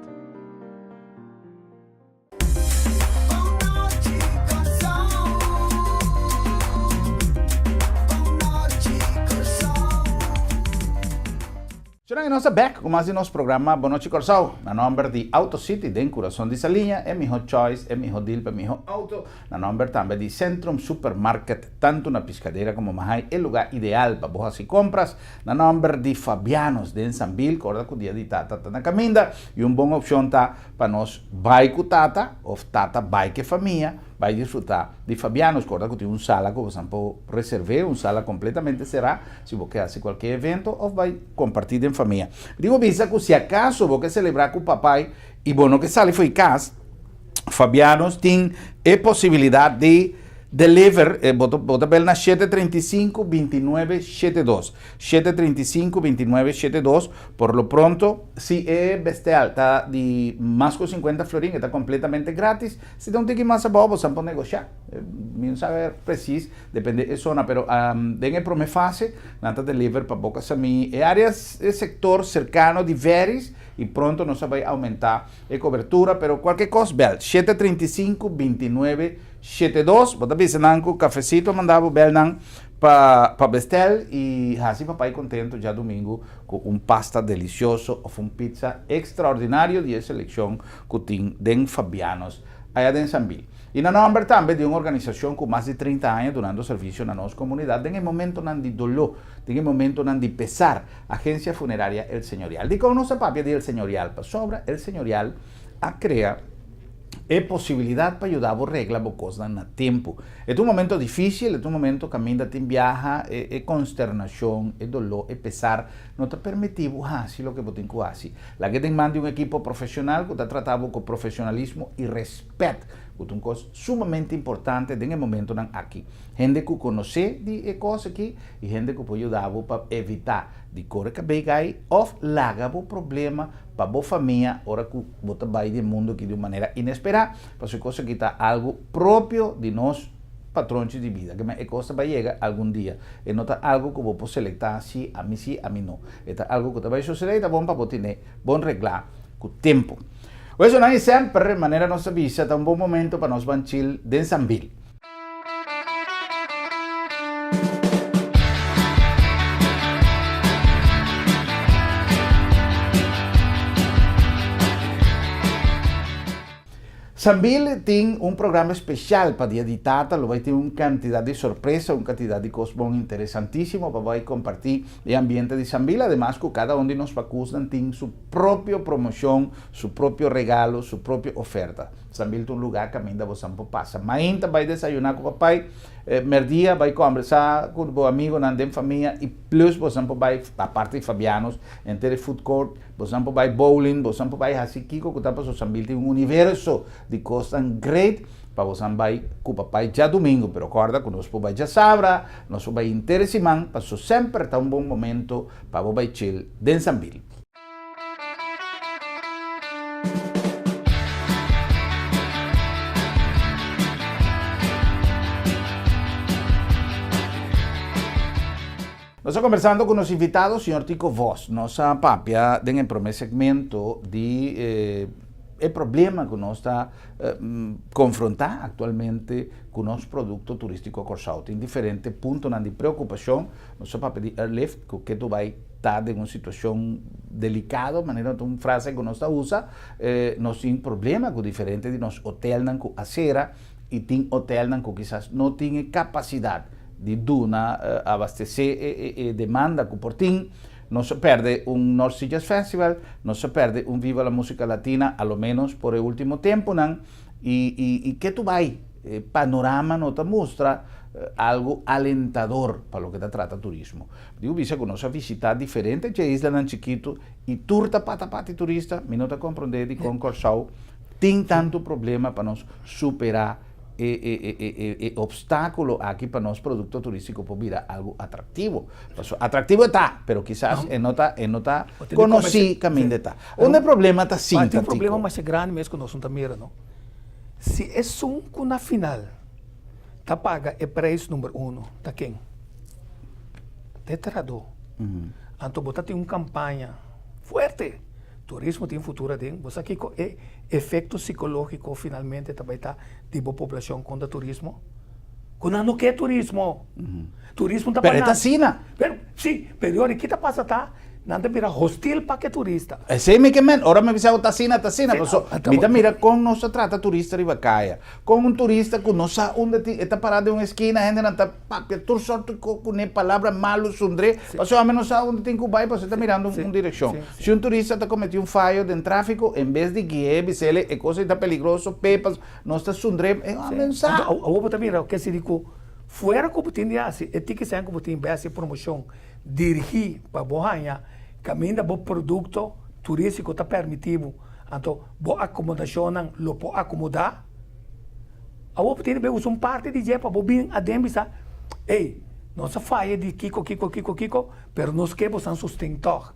Shona i nos ta bek ku mas di nos programa Bon Nochi Kòrsou. Na nòmber di Auto City den kurason di Saliña, e mihó choice, e mihó deal pa e mihó auto. Na nòmber tambe di Centrum Supermarket, tantu na Piscadera komo Mahaai, e lugá ideal pa bo hasi kompras. Na nòmber di Fabianos den Sambil, kòrda ku dia di tata ta na kaminda i un bon opshon ta pa nos bai ku tata òf tata bai ku e famia bai disfrutá di Fabianos. Kòrda ku tin un sala ku bosan por reserv'é, un sala kompletamente será si bo ke hasi kualke evento òf bai kompartí den famia. Mi tin ku bisa ku si akaso bo ke selebrá ku papai i bo no ke sali fo'i kas, Fabianos tin e posibilidat di. Deliver, bo ta bo ta bel na 735 29 72. 735 29 72. Por lo pronto, si e bestel ta di mas ku 50 florin, e ta kompletamente gratis. Si ta un tiki mas abou, bosan por negoshá. Mi no sabe presis, depende e zona, pero den e prome fase nan ta deliver pa Boca Samí, e área, e sektor serkano di Veris, i pronto nos a bai oumentá e kobertura, pero kualke kos bel 735 29 72. Bo ta bisa nan ku Kafesito a manda bo bel nan pa pa bestel i hasi papai kontento djadumingu ku un pasta delisioso òf un pizza ekstraordinario di e selekshon ku tin den Fabiano's aya den Sambil. I na nòmber tambe di un organisashon ku mas di 30 aña dunando servisio na nos komunidat den e momentonan di doló, den e momentonan di pesar, Agencia Funeraria El Señorial. Dikon nos a papia di El Señorial? Pasobra El Señorial a krea e posibilidat pa yuda bo regla bo kosnan na tempu. E ta un momento difísil, e ta un momento kaminda tin biaha, e e konsternashon, e doló, e pesar no ta permití bo hasi loke bo tin ku hasi. Laga den man di un ekipo profeshonal ku ta trata bo ku profeshonalismo i rèspèt, ku ta un kos sumamente importante den e momentonan aki. Hende ku konosé di e kos aki i hende ku por yuda bo pa evitá di kore kabei gai òf laga bo problema pa bo famia ora ku bo ta bai di e mundu aki di un manera inesperá, pasobra e kos aki ta algu propio di nos patronchi di bida. Kimen e kos ta bai yega algun dia. E no ta algu ku bo por selektá si ami si, ami no. E ta algu ku ta bai sosodé i ta bon pa bo tene bon reglá ku tempu. Wesonan i semper, manera nos ta bisa, ta un bon momento pa nos ban chil den Sambil. Sambil tin un programa especial pa Dia di Tata, lo bai tin un cantidad di sorpresa, un cantidad di cos bon interesantisimo pa bai comparti e ambiente di Sambil, ademas cu cada un di nos pacusnan tin su propio promocion, su propio regalo, su propio oferta. Sambil ta un lugá kaminda bosan por pasa. Mainta bai desayuná ku papai, merdia bai kòmbersá ku bo amigonan den famia i plus bosan por bai, aparte di Fabiano's, henter e food court, bosan por bai bowling, bosan por bai hasi kiko ku ta pasobra Sambil tin un universo di kosnan great pa bosan bai ku papai djadumingu. Pero kòrda ku nos por bai djasabra, nos por bai henter e siman pasobra semper ta un bon momento pa bo bai chill den Sambil. Nos ta conversando cu nos invitado, señor Tico Vos. Nos a papia den e prome segmento di e problema cu nos ta confronta actualmente cu nos producto turistico Corsou. Tin diferente puntonan di preocupacion. Nos a papia di airlift cu ke Dubai ta den un situacion delicado, manera ta un frase cu nos ta usa, nos tin problema cu diferente di nos hotelnan cu a cera y tin hotelnan cu kisas no tin e capacidad di duna, abastece e demanda cu por tin. Nos a perde un North Sea Jazz Festival, nos a perde un Viva la Musica Latina, a lo menos por e ultimo temponan, y y ke tu bay? E panorama no ta mustra algo alentador pa loke ta trata turismo. Digo bisa ku nos a visitá diferente dje islanan chikitu i tur ta pata pati turista, mi no ta komprondé dikon Kòrsou tin tantu problema pa nos superá e e e e e opstákulo aki pa nos produkto turístiko por bira algu atraktivo. Pasobra atraktivo e ta, pero kisas e no ta e no ta konosí kaminda e ta. Unda e problema ta sinta, Tin un problema Tico? masha grandi mes ku nos no ta mira no. Si esun ku na final ta paga e preis number uno ta ken? Ta e trahadó. Anto bo ta tin un kampaña fuerte, turismo tin futuro aden, bo sa kiko e efekto sikológiko finalmente ta bai ta di bo poblashon kontra turismo? Ku nan no ke turismo. Turismo ta pa Pero e nan. ta asina. Pero, si, pero yori ki ta pasa ta Nan ta bira hostil pa ke turista. Esei mi ke men, ora mi bisa bo ta asina, ta asina, Sí, paso ta mi ta bo. mira kon nos ta trata turista riba kaya. Kon un turista ku no sa unda tin, e ta pará den un eskina, hendenan ta papia tur sorto di kuné, palabra malu, sundré, Sí. paso ame no sa unda tin ku bai, paso e ta mirando un Sí, un direkshon. sí, sí. Si un turista ta kometí un fayo den tráfiko, en bes di gui'é, bis'é e kos ei ta peligroso, p'e, paso nos ta sundré, e Sí. ame no sa. Anto awor bo ta mira ke si di ku fuera ku bo tin di hasi e tiki sèn ku bo tin bai hasi promoshon Dirigí pa bo haña kaminda bo produkto turístiko ta permití bo, anto bo akomodashonnan lo por akomodá. Awor bo tin di bay usa un parti di dje pa bo bin aden bisa, ey, nos a faya di kiko, kiko, kiko, kiko, pero nos ke bosan sosten tog.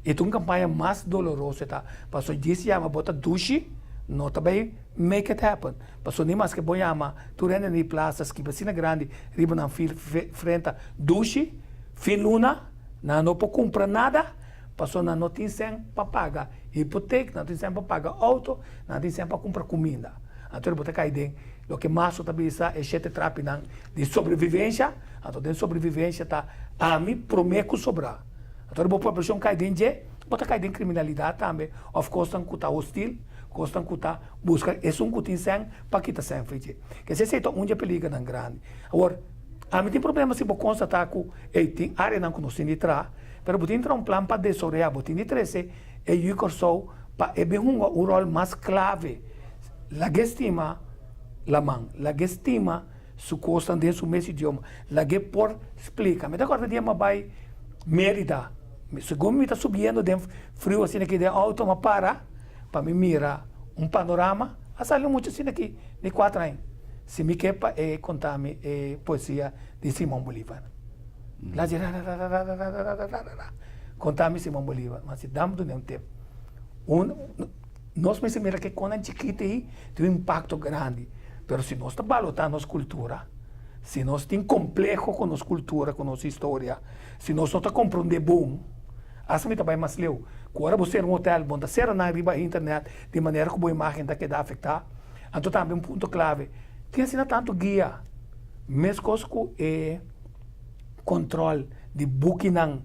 E ta un kampaña mas doloroso e ta, pasobra djis yama bo ta dushi, no ta bay make it happen. Pasobra ni maske bo yama tur hende na di plasa skibi asina grandi riba nan frenta dushi, fin luna nan no por kumpra nada pasobra nan no tin sèn pa paga hipotek, nan no tin sèn pa paga outo, nan no tin sèn pa kumpra kuminda. Anto bo ta kai den loke Maso ta bisa e shete trapinan di sobrevivensha, anto den sobrevivensha ta ami promé ku sobrá. Anto ora bo poblashon kai den dje, bo ta kai den kriminalidat tambe òf kosnan ku ta hostil, kosnan ku ta buska esun ku tin sèn pa kita sèn for dje. Kese esei ta un dje peligernan grandi. Awor, ami tin problema si bo konstatá ku ey tin áreanan ku nos tin di traha, pero bo tin di traha un plan pa desoreá, bo tin di trese e yu Kòrsou pa e bin hunga un ròl mas klave. Lag'é stima laman, lag'é stima su kosnan den su mes idioma, lag'é por splika. Mi ta kòrda dia mi a bai Mérida, segun mi ta subiendo den friu asina aki den outo mi a para pa mi mira un panorama, a sali un mucha asina aki di kuater aña, si mi ke pa e konta mi e poesia di Simon Bolivar. La dje rarararararararararara konta mi Simon Bolivar, mi a si dam dun'é un tep. Un Nos mester mira ke konan chikito ei tin un impakto grandi, pero si nos ta balotá nos kultura, si nos tin kompleho ku nos kultura, ku nos historia, si nos no ta komprondé bon, asta mi ta bai mas leu, ku ora bo sera un hotel, bo no ta sera nan riba internet di manera ku bo imágen ta keda afektá. Anto tambe un punto klave, tin asina tantu guia, meskos ku e kòntròl di bukinan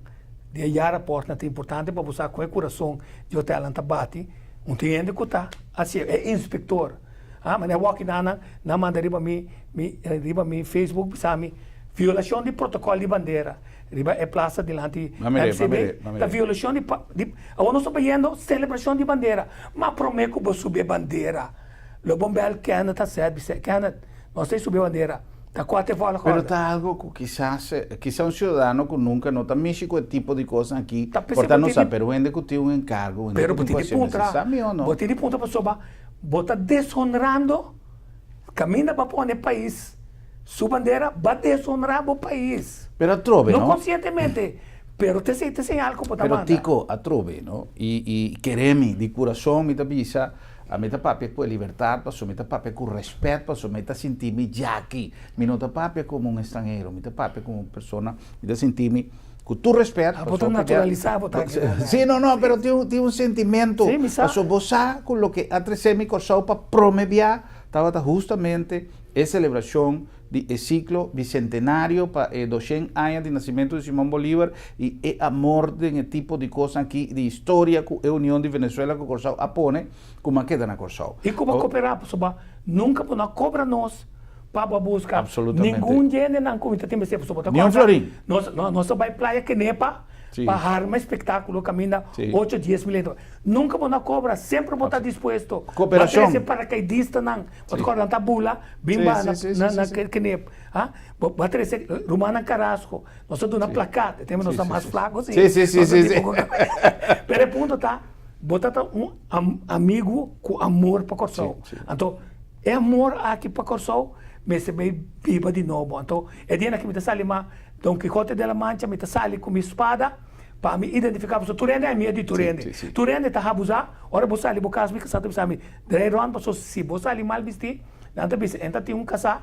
Di e yaraportnan ta importante pa bo sa kon e kurason di hotelnan ta bati. Un tin hende ku ta hasi e inspektor. Ha, manera wòki nan nan, nan manda riba mi mi riba mi Facebook bisa mi violashon di protokòl di bandera riba e plasa dilanti MCB ta violashon di di awor nos ta bayendo selebrashon di bandera ma promé ku bo subi e bandera lo bo bèl Kenneth a sèt bisa Kenneth nos ta subi e bandera. Ta kua te volgorde? Pero ta algo ku kisas, kisa un siudadano ku nunka no ta mishi ku e tipo di kosnan aki, por ta no sa, pero hende ku tin un enkargo, hende ku tin ku hasi mester sa mi o no? Bo tin di puntra pasobra bo ta deshonrando kaminda bo a pone pais su bandera, bo a deshonra bo pais. Pero atrobe, no? No konsientemente, pero ta esei ta e señal ku bo ta manda. Pero Tico, atrobe, no? I kere mi, di kurason mi ta bisa, Ami ta papia ku e libertat pasobra mi ta papia ku rèspèt pasobra mi ta sinti mi djaki. Mi no ta papia komo un estranhero, mi ta papia komo un persona, mi ta sinti mi ku tur rèspèt. Abo ta naturalisá bo ta aki. Sí, no, no, pero tin un sentimentu. Sí, mi sa. Pasobra bo sa ku loke a trese mi Kòrsou pa promé bia tabata hustamente e selebrashon di e siklo bisentenario pa e doshen aña di nasimentu di Simon Bolívar i e amor den e tipo di kosnan aki di historia ku e union di Venezuela ku Kòrsou a pone ku bo a keda na Kòrsou. I ku bo a koperá pasobra nunka bo no a kobra nos pa bo a buska ningun djendenan ku mi ta tin mester pasobra bo ta Ni un florin. Nos nos a bai playa Kenepa pa harma espektákulo kaminda ocho dies mil hende. Nunka bo no a kobra, semper bo ta dispuesto. Koperashon. Bo a trese parakaidista-nan, bo ta kòrda nan ta bula bin baha na na Kenep. Ha? Bo a trese rumannan Carrasco, nos a duna plakat, e tempu nos ta mas flaku si. Pero e punto ta, bo ta ta un amigu ku amor pa Kòrsou. Anto e amor aki pa Kòrsou mester bai biba di nobo. Anto e dianan aki mi ta sali mas Don Quijote de la Mancha, mi ta sali ku mi spada pa mi identifiká pasobra tur hende a miedu di tur hende. Tur hende ta habuzá, ora bo sali bo kas mi kasá ta bisa mi drei rònt pasobra si bo sali mal bistí nan ta bisa en ta tin un kasá.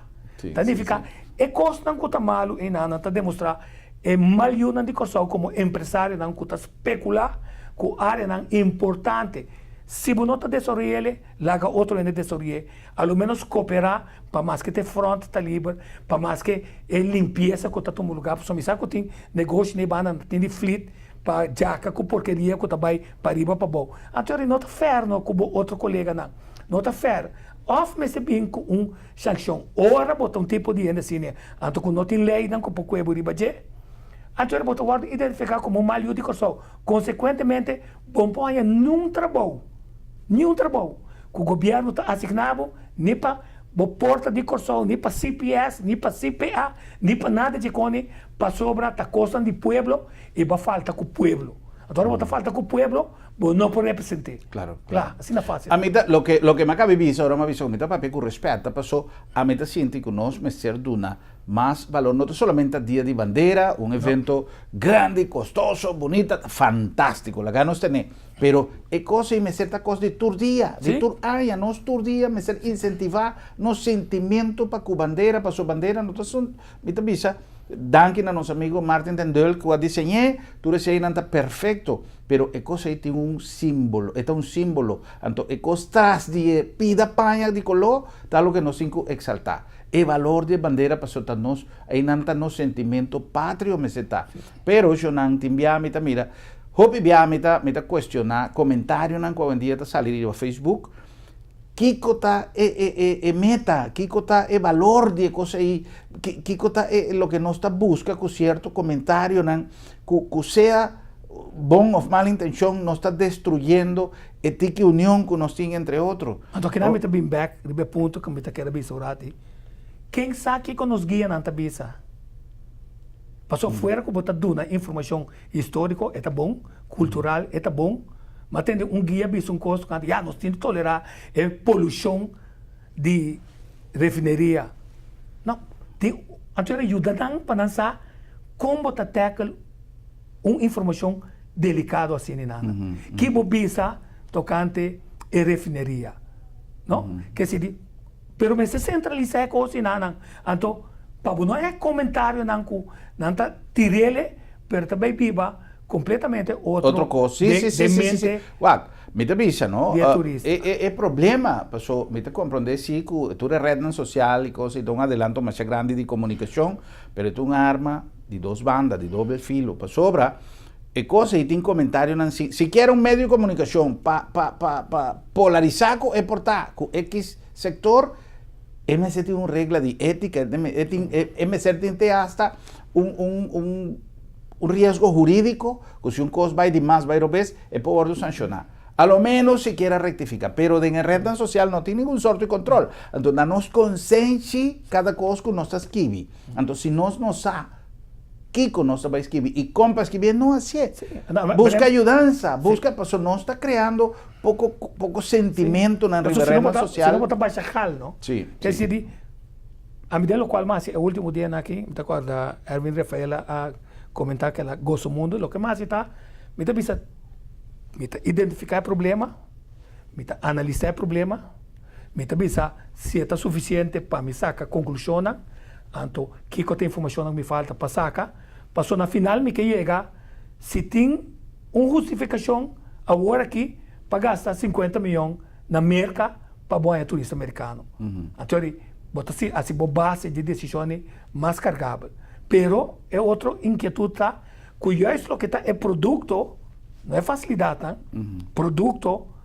Ta nifiká e kosnan ku ta malu einan nan ta demostrá e mal yunan di Kòrsou komo empresarionan ku ta spekulá ku áreanan importante. Si bo no ta desaroy'é laga otro hende desaroy'é. A lo ménos koperá pa maske te front ta liber, pa maske e limpiesa ku ta tuma lugá, pasobra mi sa ku tin negoshi na e banda nan tin di flit pa djaka ku porkeria ku ta bai pariba pabou. Anto no ta fair no ku bo otro koleganan, no ta fair. Òf mester bin ku un sankshon ora bo ta un tipo di hende asina, anto ku no tin leinan ku por kue bo riba dje. Anto bo ta wòrdu identifiká komo un mal yu di Kòrsou. Konsekuentemente bo no por haña niun trabou, niun trabou ku gobièrnu ta asigná bo ni pa bo porta di Kòrsou, ni pa CPS, ni pa CPA, ni pa nada dje koni, pasobra ta kosnan di pueblo i bo a falta ku pueblo. Anto ora bo ta falta ku pueblo, bo no por represent'é. Claro, Kla, asina fásil. Ami ta, loke, loke mi a kaba di bisa, ora mi a bisa ku mi ta papia ku rèspèt, ta paso ami ta sinti ku nos mester duna mas balor, no ta solamente ta Dia di Bandera, un evento grandi, kostoso, bunita, fantástiko, laga nos tene, pero e kos ei mester ta kos di tur dia, di tur aña, nos tur dia mester insentivá nos sentimiento pa ku bandera, paso bandera no ta son, mi ta bisa, danki na nos amigo Martin den Dulk ku a diseñ'é, tur eseinan ta perfekto, pero e kos ei tin un símbolo, e ta un símbolo, anto e kos tras di e pida paña di koló ta loke nos tin ku eksaltá. E balor di e bandera pasobra ta nos, einan ta nos sentimento patrio mester ta. Pero shonnan tin bia mi ta mira, hopi bia mi ta mi ta cuestiona comentarionan cu awendia ta sali riba Facebook, kico ta e e e e meta, kico ta e balor di e cos ei, kico ta e loke nos ta busca cu cierto comentarionan cu cu sea bon of mal intencion nos ta destruyendo e tiki union ku nos tin entre otro. Anto kina mi ta bin bek riba e punto ku mi ta kere bisa un rati. Ken sa kiko nos guianan ta bisa? Pasobra fuera ku bo ta duna informashon históriko e ta bon, kultural e ta bon, ma tende un guia bisa un kos ku ya nos tin di tolerá e polushon di refineria. No, tin anto era yuda nan pa nan sa kon bo ta tackle un informashon delikado asina i nada. Ki bo bisa tokante e refineria? No? Ke si di, pero mester sentralisá e kos i nanan. Anto, pa bo no e komentarionan ku nan ta tir'ele, pero ta bai biba kompletamente otro Otro kos. Sí, den sí, sí, den sí, sí, sí. mente Wak, mi ta bisa, no, di e turista. e e e problema, paso mi ta komprondé sí ku tur e retnan sosial i kos ei ta un adelanto masha grandi di komunikashon, pero e ta un arma di dos banda, di doble filo, pasobra e kos ei tin komentarionan si sikiera un medio di komunikashon pa pa pa pa polarisá ku e por ta ku ekis sektor, e mester tin un regla di étika, e tin e mester tin te asta un un un un riesgo hurídiko ku si un kos bai di mas bai robes e por wòrdu sanshoná. A lo ménos sikiera rektifiká, pero den e retnan sosial no tin ningun sorto di kontrol. Anto na nos konsenshi kada kos ku nos ta skibi. Anto si nos no sa kiko nos ta bai skibi i kon pa skibié, no hasié. Buska yudansa, buska, pasobra nos ta kreando poko poko sentimentonan riba retnan sosial. Si no bo ta basha gal, no? Si. Ke si di, ami den lokual mi hasi e ultimo dianan aki, mi ta kòrda Erwin Rafael a komentá ke el a gosa mundu, loke mi hasi ta, mi ta bisa, mi ta identifiká e problema, mi ta analisá e problema, Mi ta bisa si e ta sufisiente pa mi saka konklushonnan, anto kiko ta informashonnan ku mi falta pa saka, paso na final mi ke yega si tin un hustifikashon awor aki pa gasta sinkuenta miyon na Merka pa bo haña turista merikano. Anto di bo ta hasi bo base di desishonnan mas kargabel. Pero e otro inkietut ta ku juist loke ta e produkto, no e fasilidatnan, produkto,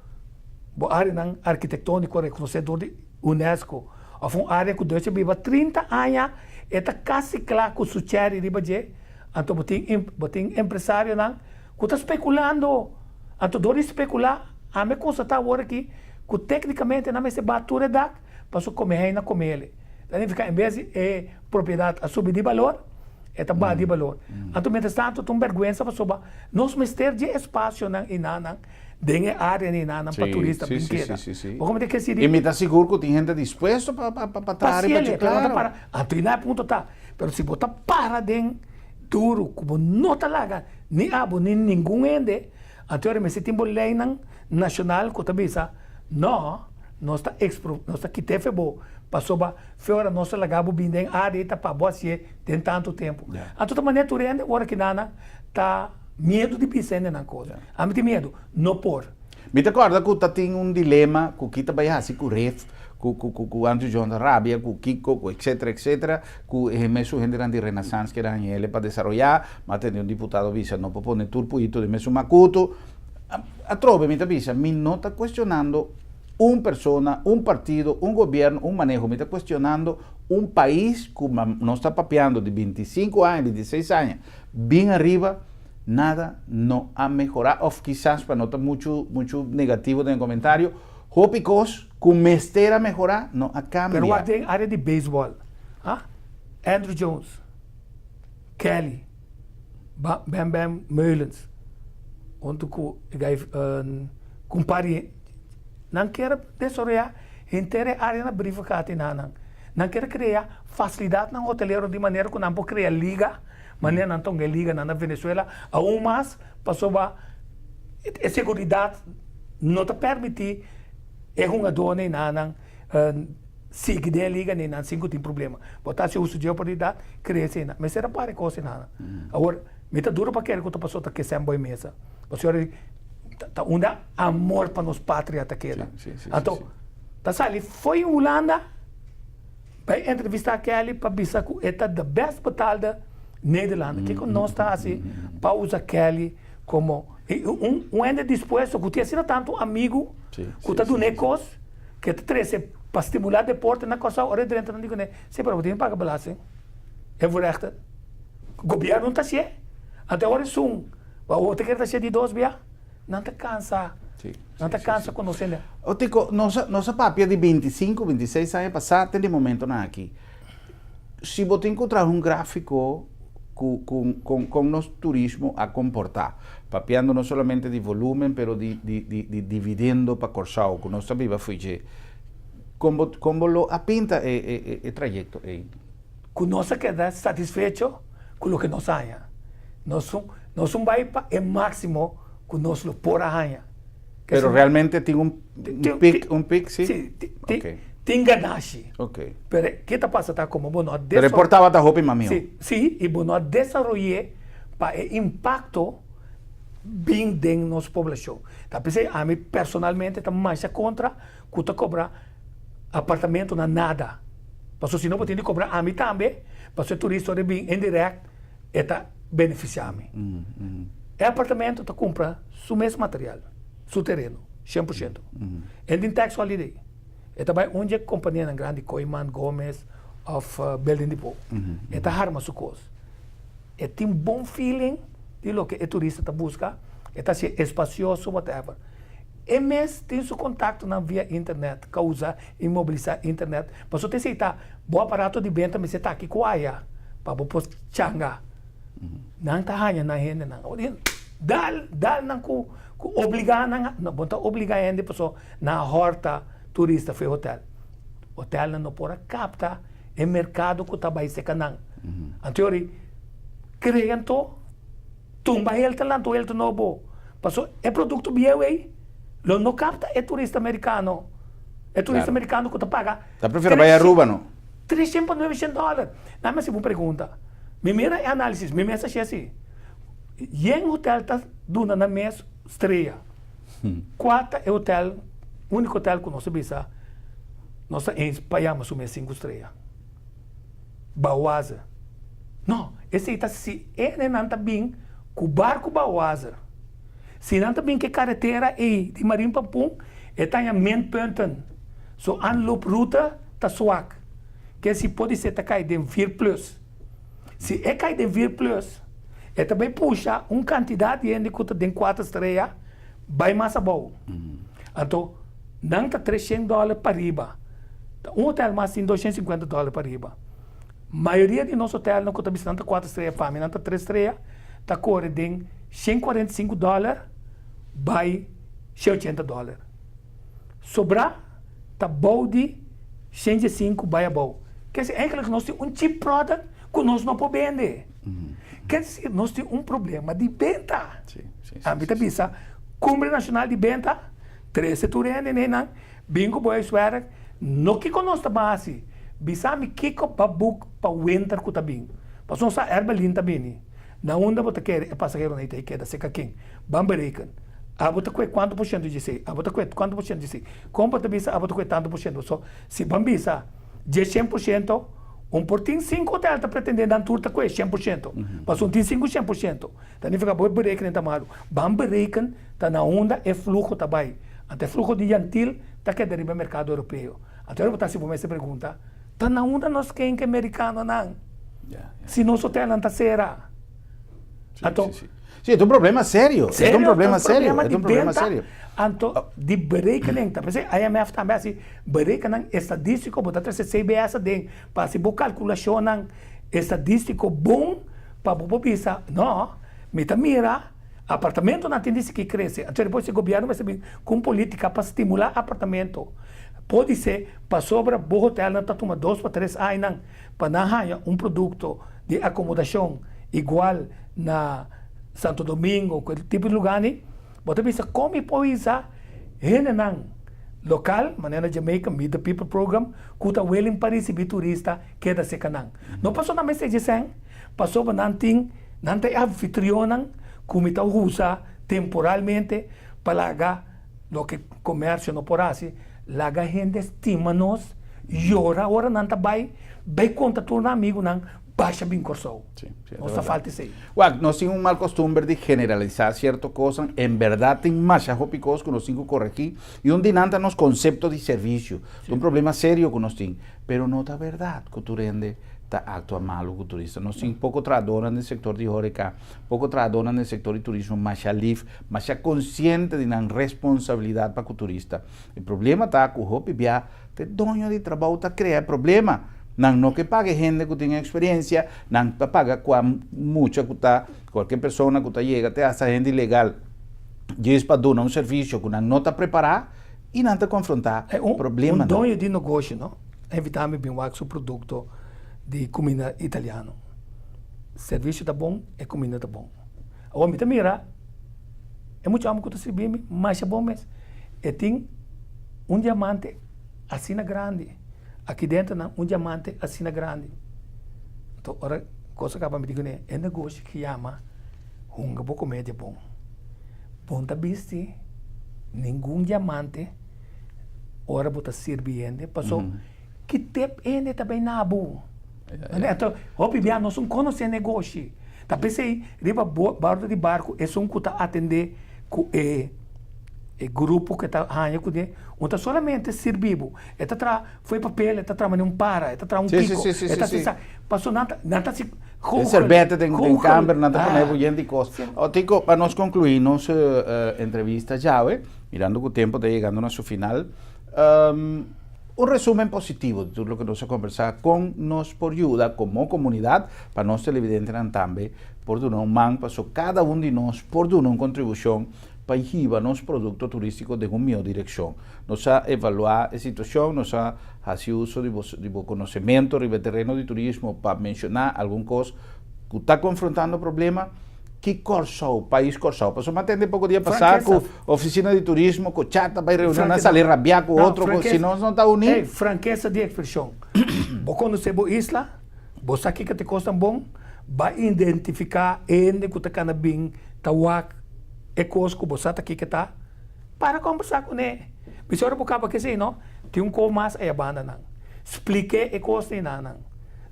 Bo áreanan arkitektóniko rekonosé dor di UNESCO òf un área ku Deutsche biba 30 aña e ta kasi kla ku su chèri riba dje, anto bo tin bo tin empresarionan ku ta spekulando. Anto dor di spekulá ami a konstatá awor aki ku téknikamente nan mester bat tur e dak pasobra kome hei na kome ele. Ta nifiká en bes di e propiedat a subi di balor e ta baha di balor. Anto mientras tanto ta un bèrgwensa pasobra nos mester dje espasionan i nannan Den e área ni nan pa turista bin keda. Bo komo ta ke si di. I mi ta sigur ku tin hende dispuesto pa traha riba dje, klaro. Pero no ta para. Anto i na e punto ta. Pero si bo ta para den duru ku bo no ta laga ni abo ni ningun hende, anto ora mester tin bo leinan nashonal ku ta bisa, no, nos ta expro, nos ta kita efe bo pasobra fe ora nos ta laga bo bin den área i ta pa bo hasié den tantu tempu. Anto ta manera tur hende ora ki nan ta miedu di bisa hende nan kos. Ami tin miedu, no por. Mi ta kòrda ku ta tin un dilema ku ki ta bai hasi ku Ref, ku ku ku ku Andrew Jones a rabia, ku kiko, ku etcetera etcetera, ku e mesun hendenan di Renaissance keda haña ele pa desaroyá, ma tende un diputado bisa no por pone tur puyito den mesun makutu. Atrobe mi ta bisa, mi no ta kuestionando un persona, un partido, un gobièrnu, un maneho, mi ta kuestionando un pais ku nos ta papiando di 25 aña, 26 aña bin ariba, Nada no a mehorá òf kisas pa no ta muchu muchu negativo den e komentario, hopi kos ku mester a mehorá no a kambia. Pero wak den área di beisbòl, ha? Andruw Jones, Kelly, Bam Bam Meulens. Huntu ku e gai kumpari nan kier desaroyá henter e área na Brievengat i nan. Nan kier krea fasilidatnan hotelero di manera ku nan por krea liga, manera nan ta hunga e liganan na Venezuela, aun mas pasobra e seguridat no ta permití e hungadónan i nan sigui den e liga ni nan sin ku tin problema. Bo ta hasi uso dje oportunidat, krea esei. Mester a para e kos einan. Awor. Mi ta duro pa kere ku ta pasó ta kesèn bo e mesa. Pasobra di ta unda amor pa nos patria ta keda. Anto ta sali fo'i Hulanda bai entrevistá Kelly pa bisa ku e ta de best betaalde Nederlander. Kiko nos ta hasi pa usa Kelly komo un hende dispuesto ku tin asina tantu amigu ku ta dun'é kos ku e ta trese pa stimulá deporte na Kòrsou ora e drenta nan di kuné, si pero bo tin paga belasting e voorrechten. Gobierno ta hacié, anto awor esun bo ta kere ta hacié di dos bia, nan ta cansa, nan ta cansa cu nos hende. O Tico, nos a nos a papia di bintisinco, bintiseis aña pasá te di momentonan aki. Si bo tin cu traha un grafico cu cu con con nos turismo a comporta, papiando no solamente di volumen pero di di di di dividendo pa Corsou cu nos ta biba fo'i dje, con bo con bo lo a pinta e e e trayecto ei? Ku nos a keda satisfecho ku loke nos a haña. Nos nos un bai pa e máksimo ku nos lo por a haña. Pero realmente tin un pik, un pik, si? Si, tin ganashi. Pero ke ta pasa ta komo bo no a Pero e por tabata hopi mas mihó. Si, si, i bo no a desaroy'é pa e impakto bin den nos poblashon. Ta p'esei ami personalmente ta masha kontra ku ta kobra apartamento na nada. Pasobra si no bo tin di kobra ami tambe, pasobra e turista ora e bin indirect e ta benefisiá mi. E apartamento ta kumpra su mes material, su tereno, 100%. El tin tax holiday. E ta bai un dje kompanianan grandi, Kooyman, Gomez òf Building Depot. E ta harma su kos. E tin bon feeling di loke e turista ta buska, e ta hasié espasioso, whatever. E mes tin su kontaktonan via internet, ka usa i mobilisá internet. Pasobra ta esei ta bo aparato di benta mester ta aki ku aya pa bo por changa. Nan ta haña nan hendenan. Dal, dal nan ku ku obligá nan, no, bo no ta obligá hende pasobra nan a hòrta turista for e hotèl. Hotèlnan no por a kapta e merkado ku ta bai seka nan. Anto yori krea anto tumba Hilton lanta un Hilton nobo. Paso e produkto bieu ei lo no kapta e turista merikano. E turista merikano ku ta paga. Ta prefera bai Aruba no. Treshen pa nuebeshen dòler. Nan mi hasi bo un pregunta. Mi mira e análisis, mi mes a hasi asi. Yen hotel ta duna nan mes strea? Kua ta e hotel, úniko hotel ku nos a bisa nos ta eens pa yama su mes sinku strea? Baoaze. No, esei ta si enenan ta bin ku barku Baoaze. Si nan ta bin ku e karetera ei di Marin Pampun, e ta haña minpunten. So aanlooproute ta swak. Ke si podisé ta kai den vier plus. Si e kai den vier plus, e ta bai pusha un kantidat di hende ku ta den kuater strea bai mas abou. Anto nan ta treshen dòler pariba. Ta un hotel mas tin doshen sinkuenta dòler pariba. Mayoria di nos hotelnan ku ta bisa nan ta kuater strea pa mi nan ta tres strea ta kore den 145 dòler bai 180 dòler. Sobrá ta bou di 105 bai abou. Ker si eigenlijk nos tin un cheap product ku nos no por bende. Ker si nos tin un problema di benta. Ami ta bisa Cumbre Nacional di Benta trese tur hende nenan bin ku bo huiswerk no kiko nos ta ban hasi bisa mi kiko pa boek pa winter ku ta bin pasobra nos sa Air Berlin ta bini na unda bo ta kere e pasaheronan ta keda seka ken ban bereken abo ta kue kuantu por shento djesei abo ta kue kuantu por shento djesei kon bo ta bisa abo ta kue tantu por shento so si ban bisa dje 100% un por tin sinku hotel ta pretende nan tur ta kue 100% pasobra un tin sinku 100%. Ta nifica bo e berekenen ta malu. Ban bereken ta na unda e fluho ta bai. Anto e fluho di Yantil ta keda riba e merkado europeo. Anto ora bo ta hasi bo mes e pregunta, ta na unda nos ken ke merikanonan si nos hotelnan ta sera? Anto. Si, e ta un problema serio. E ta un problema serio. E ta un problema serio. Anto di berekening ta p'esei IMF tambe a hasi berekennan estadístiko, bo ta trese CBS aden pa hasi bo kalkulashonnan estadístiko bon. Pa bo por bisa, No, mi ta mira. Apartamentonan tin di sigui krese. Anto despues e gobièrnu mester bin ku un polítika pa stimulá apartamento. Podisé pasobra bo hotelnan ta tuma dos pa tres añanan pa nan haña un produkto di akomodashon igual na Santo Domingo ku e tipo di lugánan. Bo ta bisa kon mi por hisa hendenan lokal manera na Jamaica Meet the People program ku ta willing pa risibí turista keda serka nan. No pasobra nan mester djesèn, pasobra nan tin nan ta e anfitrionnan ku mi ta usa temporalmente pa laga loke komersio no por hasi, laga hende stima nos, yora ora nan ta bai, bai konta tur nan amigunan Basha bin Kòrsou. Sí, sí, Nos ta falta esei. Wak, nos tin un mal kostumber di generalisá sierto kosnan. En bèrdat tin masha hopi kos ku nos tin ku koregí i un di nan ta nos konsepto di servisio. Ta un problema serio ku nos tin. Pero no ta bèrdat ku tur hende ta aktua malu ku turista. Nos tin poko trahadónan den sektor di hòreka, poko trahadónan den sektor di turismo masha lif, masha konsiente di nan responsabilidat pa ku turista. E problema ta ku hopi bia Te doño di trabou ta krea e problema. Nan no ke paga e hende ku tin eksperensia, nan ta paga kua mucha ku ta, kualke persona ku ta yega te hasta hende ilegal djis pa duna un servisio ku nan no ta prepará i nan ta konfrontá problemanan. Un doño di negoshi no a invitá mi bin wak su produkto di kuminda italiano. Servisio ta bon, e kuminda ta bon. Awor mi ta mira e mucha homber ku ta sirbi mi masha bon mes. E tin un diamante asina grandi. Aki dentro nan un diamante asina grandi. Anto ora kos a kaba mi di kuné e negoshi ki yama hunga bo komedia bon. Bon ta bisti ningun diamante ora bo ta sirbi hende paso ki tep hende ta bai na bo. Anto hopi bia nos no konosé negoshi. Ta p'esei riba bordo di barku esun ku ta atendé ku e E grupo ku e ta haña kuné no ta solamente sirbi bo, e ta traha fo'i papel, e ta traha manera un para, e ta traha un kiko, e ta hasi sa, pasobra nan ta, nan ta hasi E serbete den den kamber nan ta pone bo yen di kos. O Tico, pa nos konkluí nos entrevista djawe, mirando ku tempo ta yegando na su final, un resumen positivo di tur loke nos a kombersá, kon nos por yuda komo komunidat pa nos televidentenan tambe por duna un man, pasobra kada un di nos por duna un kontribushon pa hiba nos produkto turístiko den un mihó direkshon. Nos a evaluá e situashon, nos a hasi uso di bo di bo konosementu riba e tereno di turismo pa menshoná algun kos ku ta konfrontando problema. Ki Kòrsou, pais Kòrsou? Pasobra mi a tende poko dia pasá ku ofisina di turismo ku cha ta bai reunion nan sali rabiá ku otro ku si nos no ta uní. Ey, frankesa di ekspreshon. Bo konosé bo isla, bo sa kiko ta e kosnan bon, ba identifiká hende ku ta kana bin ta wak. E kos ku bo sa ta kiko ta, para kombersá kuné. Bisa ora bo kaba kesei no, tin un kos mas aya banda nan. Splik'é e kos ei na nan.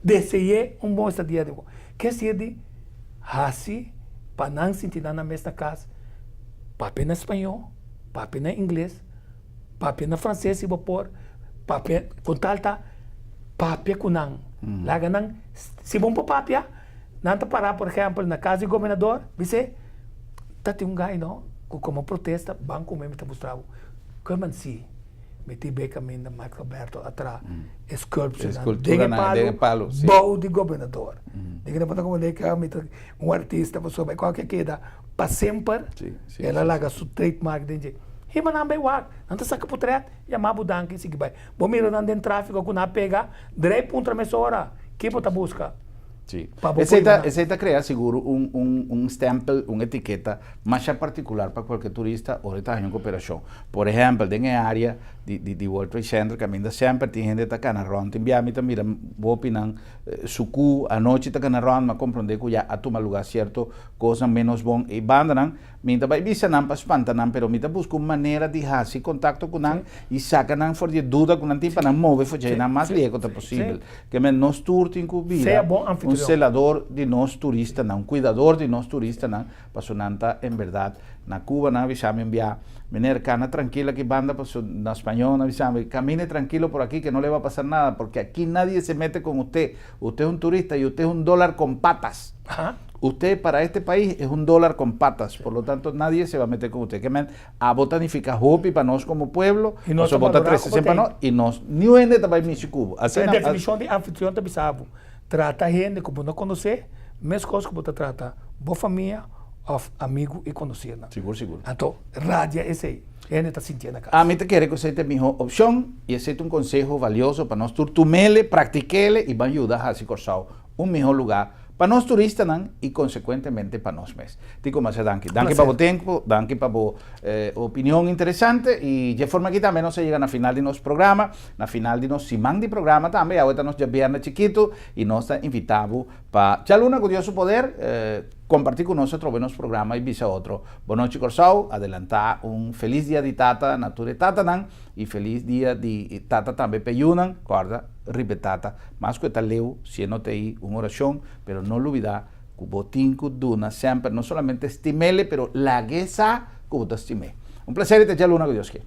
Dese'é un bon estadia di bo. Ke sirbi hasi pa nan sinti nan nan mes na kas, papia na spañó, papia na ingles, papia na franses si bo por, papia kon tal ta papia ku nan. Laga nan, si bo no por papia, Nan ta pará, por ehèmpel, na kas di gobernador, bis'é, Ta tin un gai no, ku komo protesta ban ku mi, mi ta mustra bo. Kòman si, mi tin be kaminda Mike Roberto a traha e sculpturenan den e palu bou di gobernador. Di kende bo ta komprendé ku mi ta un artista pasobra e kòke a keda pa semper, el a laga su trademark den dje. Hiba nan bai wak, nan ta saka potrèt, yama bo danki i sigui bai. Bo mira nan den tráfiko ku nan a pega, drei puntra mesora, ke bo ta buska? Sí. Pa bo Esei ta, esei ta krea sigur un, un, un stempel, un etiketa masha partikular pa kualke turista ora e ta haña un koperashon. Por ehèmpel, den e área di, di, di World Trade Center kaminda semper tin hende ta kana rònt. Tin bia mi ta mira hopinan sukú anochi ta kana rònt, mi a komprondé ku ya a tuma lugá sierto kosnan ménos bon. E bandanan Mi ta bai bisa nan pa spanta nan, pero mi ta buska un manera di hasi kontakto ku nan i saka nan for di e duda ku nan tin pa nan move for dje nan mas lihé ku ta posibel. Ke men nos tur tin ku bira un selador di nos turistanan, un kuidador di nos turistanan, pasobra nan ta en bèrdat na Cuba nan a bisa mi un bia, Meneer, kana trankil aki banda pasobra na spañó nan a bisa mi, camine tranquilo por aquí que no le va a pasar nada porque aquí nadie se mete con usted, usted es un turista y usted es un dólar con patas. Usted para este país es un dólar con patas, por lo tanto nadie se va a meter con usted. Ke men, abo ta nifica hopi pa nos como pueblo, Y nos pasobra ta bo ta valorá trece como semper pa te. nos, y nos niun hende ta bay mishi cu bo. E Asina, definicion di anfitrion ta bisa bo, trata hende cu bo no conoce, mescos cu bo ta trata bo famia. òf amigu i konosirnan. Sigur, sigur. Anto radia esei, hende ta sintié na kas. Ami ta kere ku esei ta e mihó opshon i esei ta un konseho valioso pa nos tur tum'ele, praktik'ele i ban yuda hasi Kòrsou un mihó lugá pa nos turistanan i konsekuentemente pa nos mes. Tico masha danki. Danki pa bo tempu, danki pa bo opinion interesante i dje forma aki tambe nos a yega na final di nos programa, na final di nos siman di programa tambe. Awe ta nos djabièrnè chikitu i nos ta invitá bo pa djaluna ku Dios su poder kompartí ku nos atrobe nos programa i bisa otro Bo nochi Kòrsou, adelantá un felis dia di tata na tur e tatanan i felis dia di tata tambe p'e yunan. Kòrda riba e tata, mas ku e ta leu, si e no ta ei, un orashon, pero no lubidá ku bo tin ku duna semper no solamente stim'ele, pero lag'e sa ku bo ta stim'é. Un plaser i ta djaluna ku Dios ke.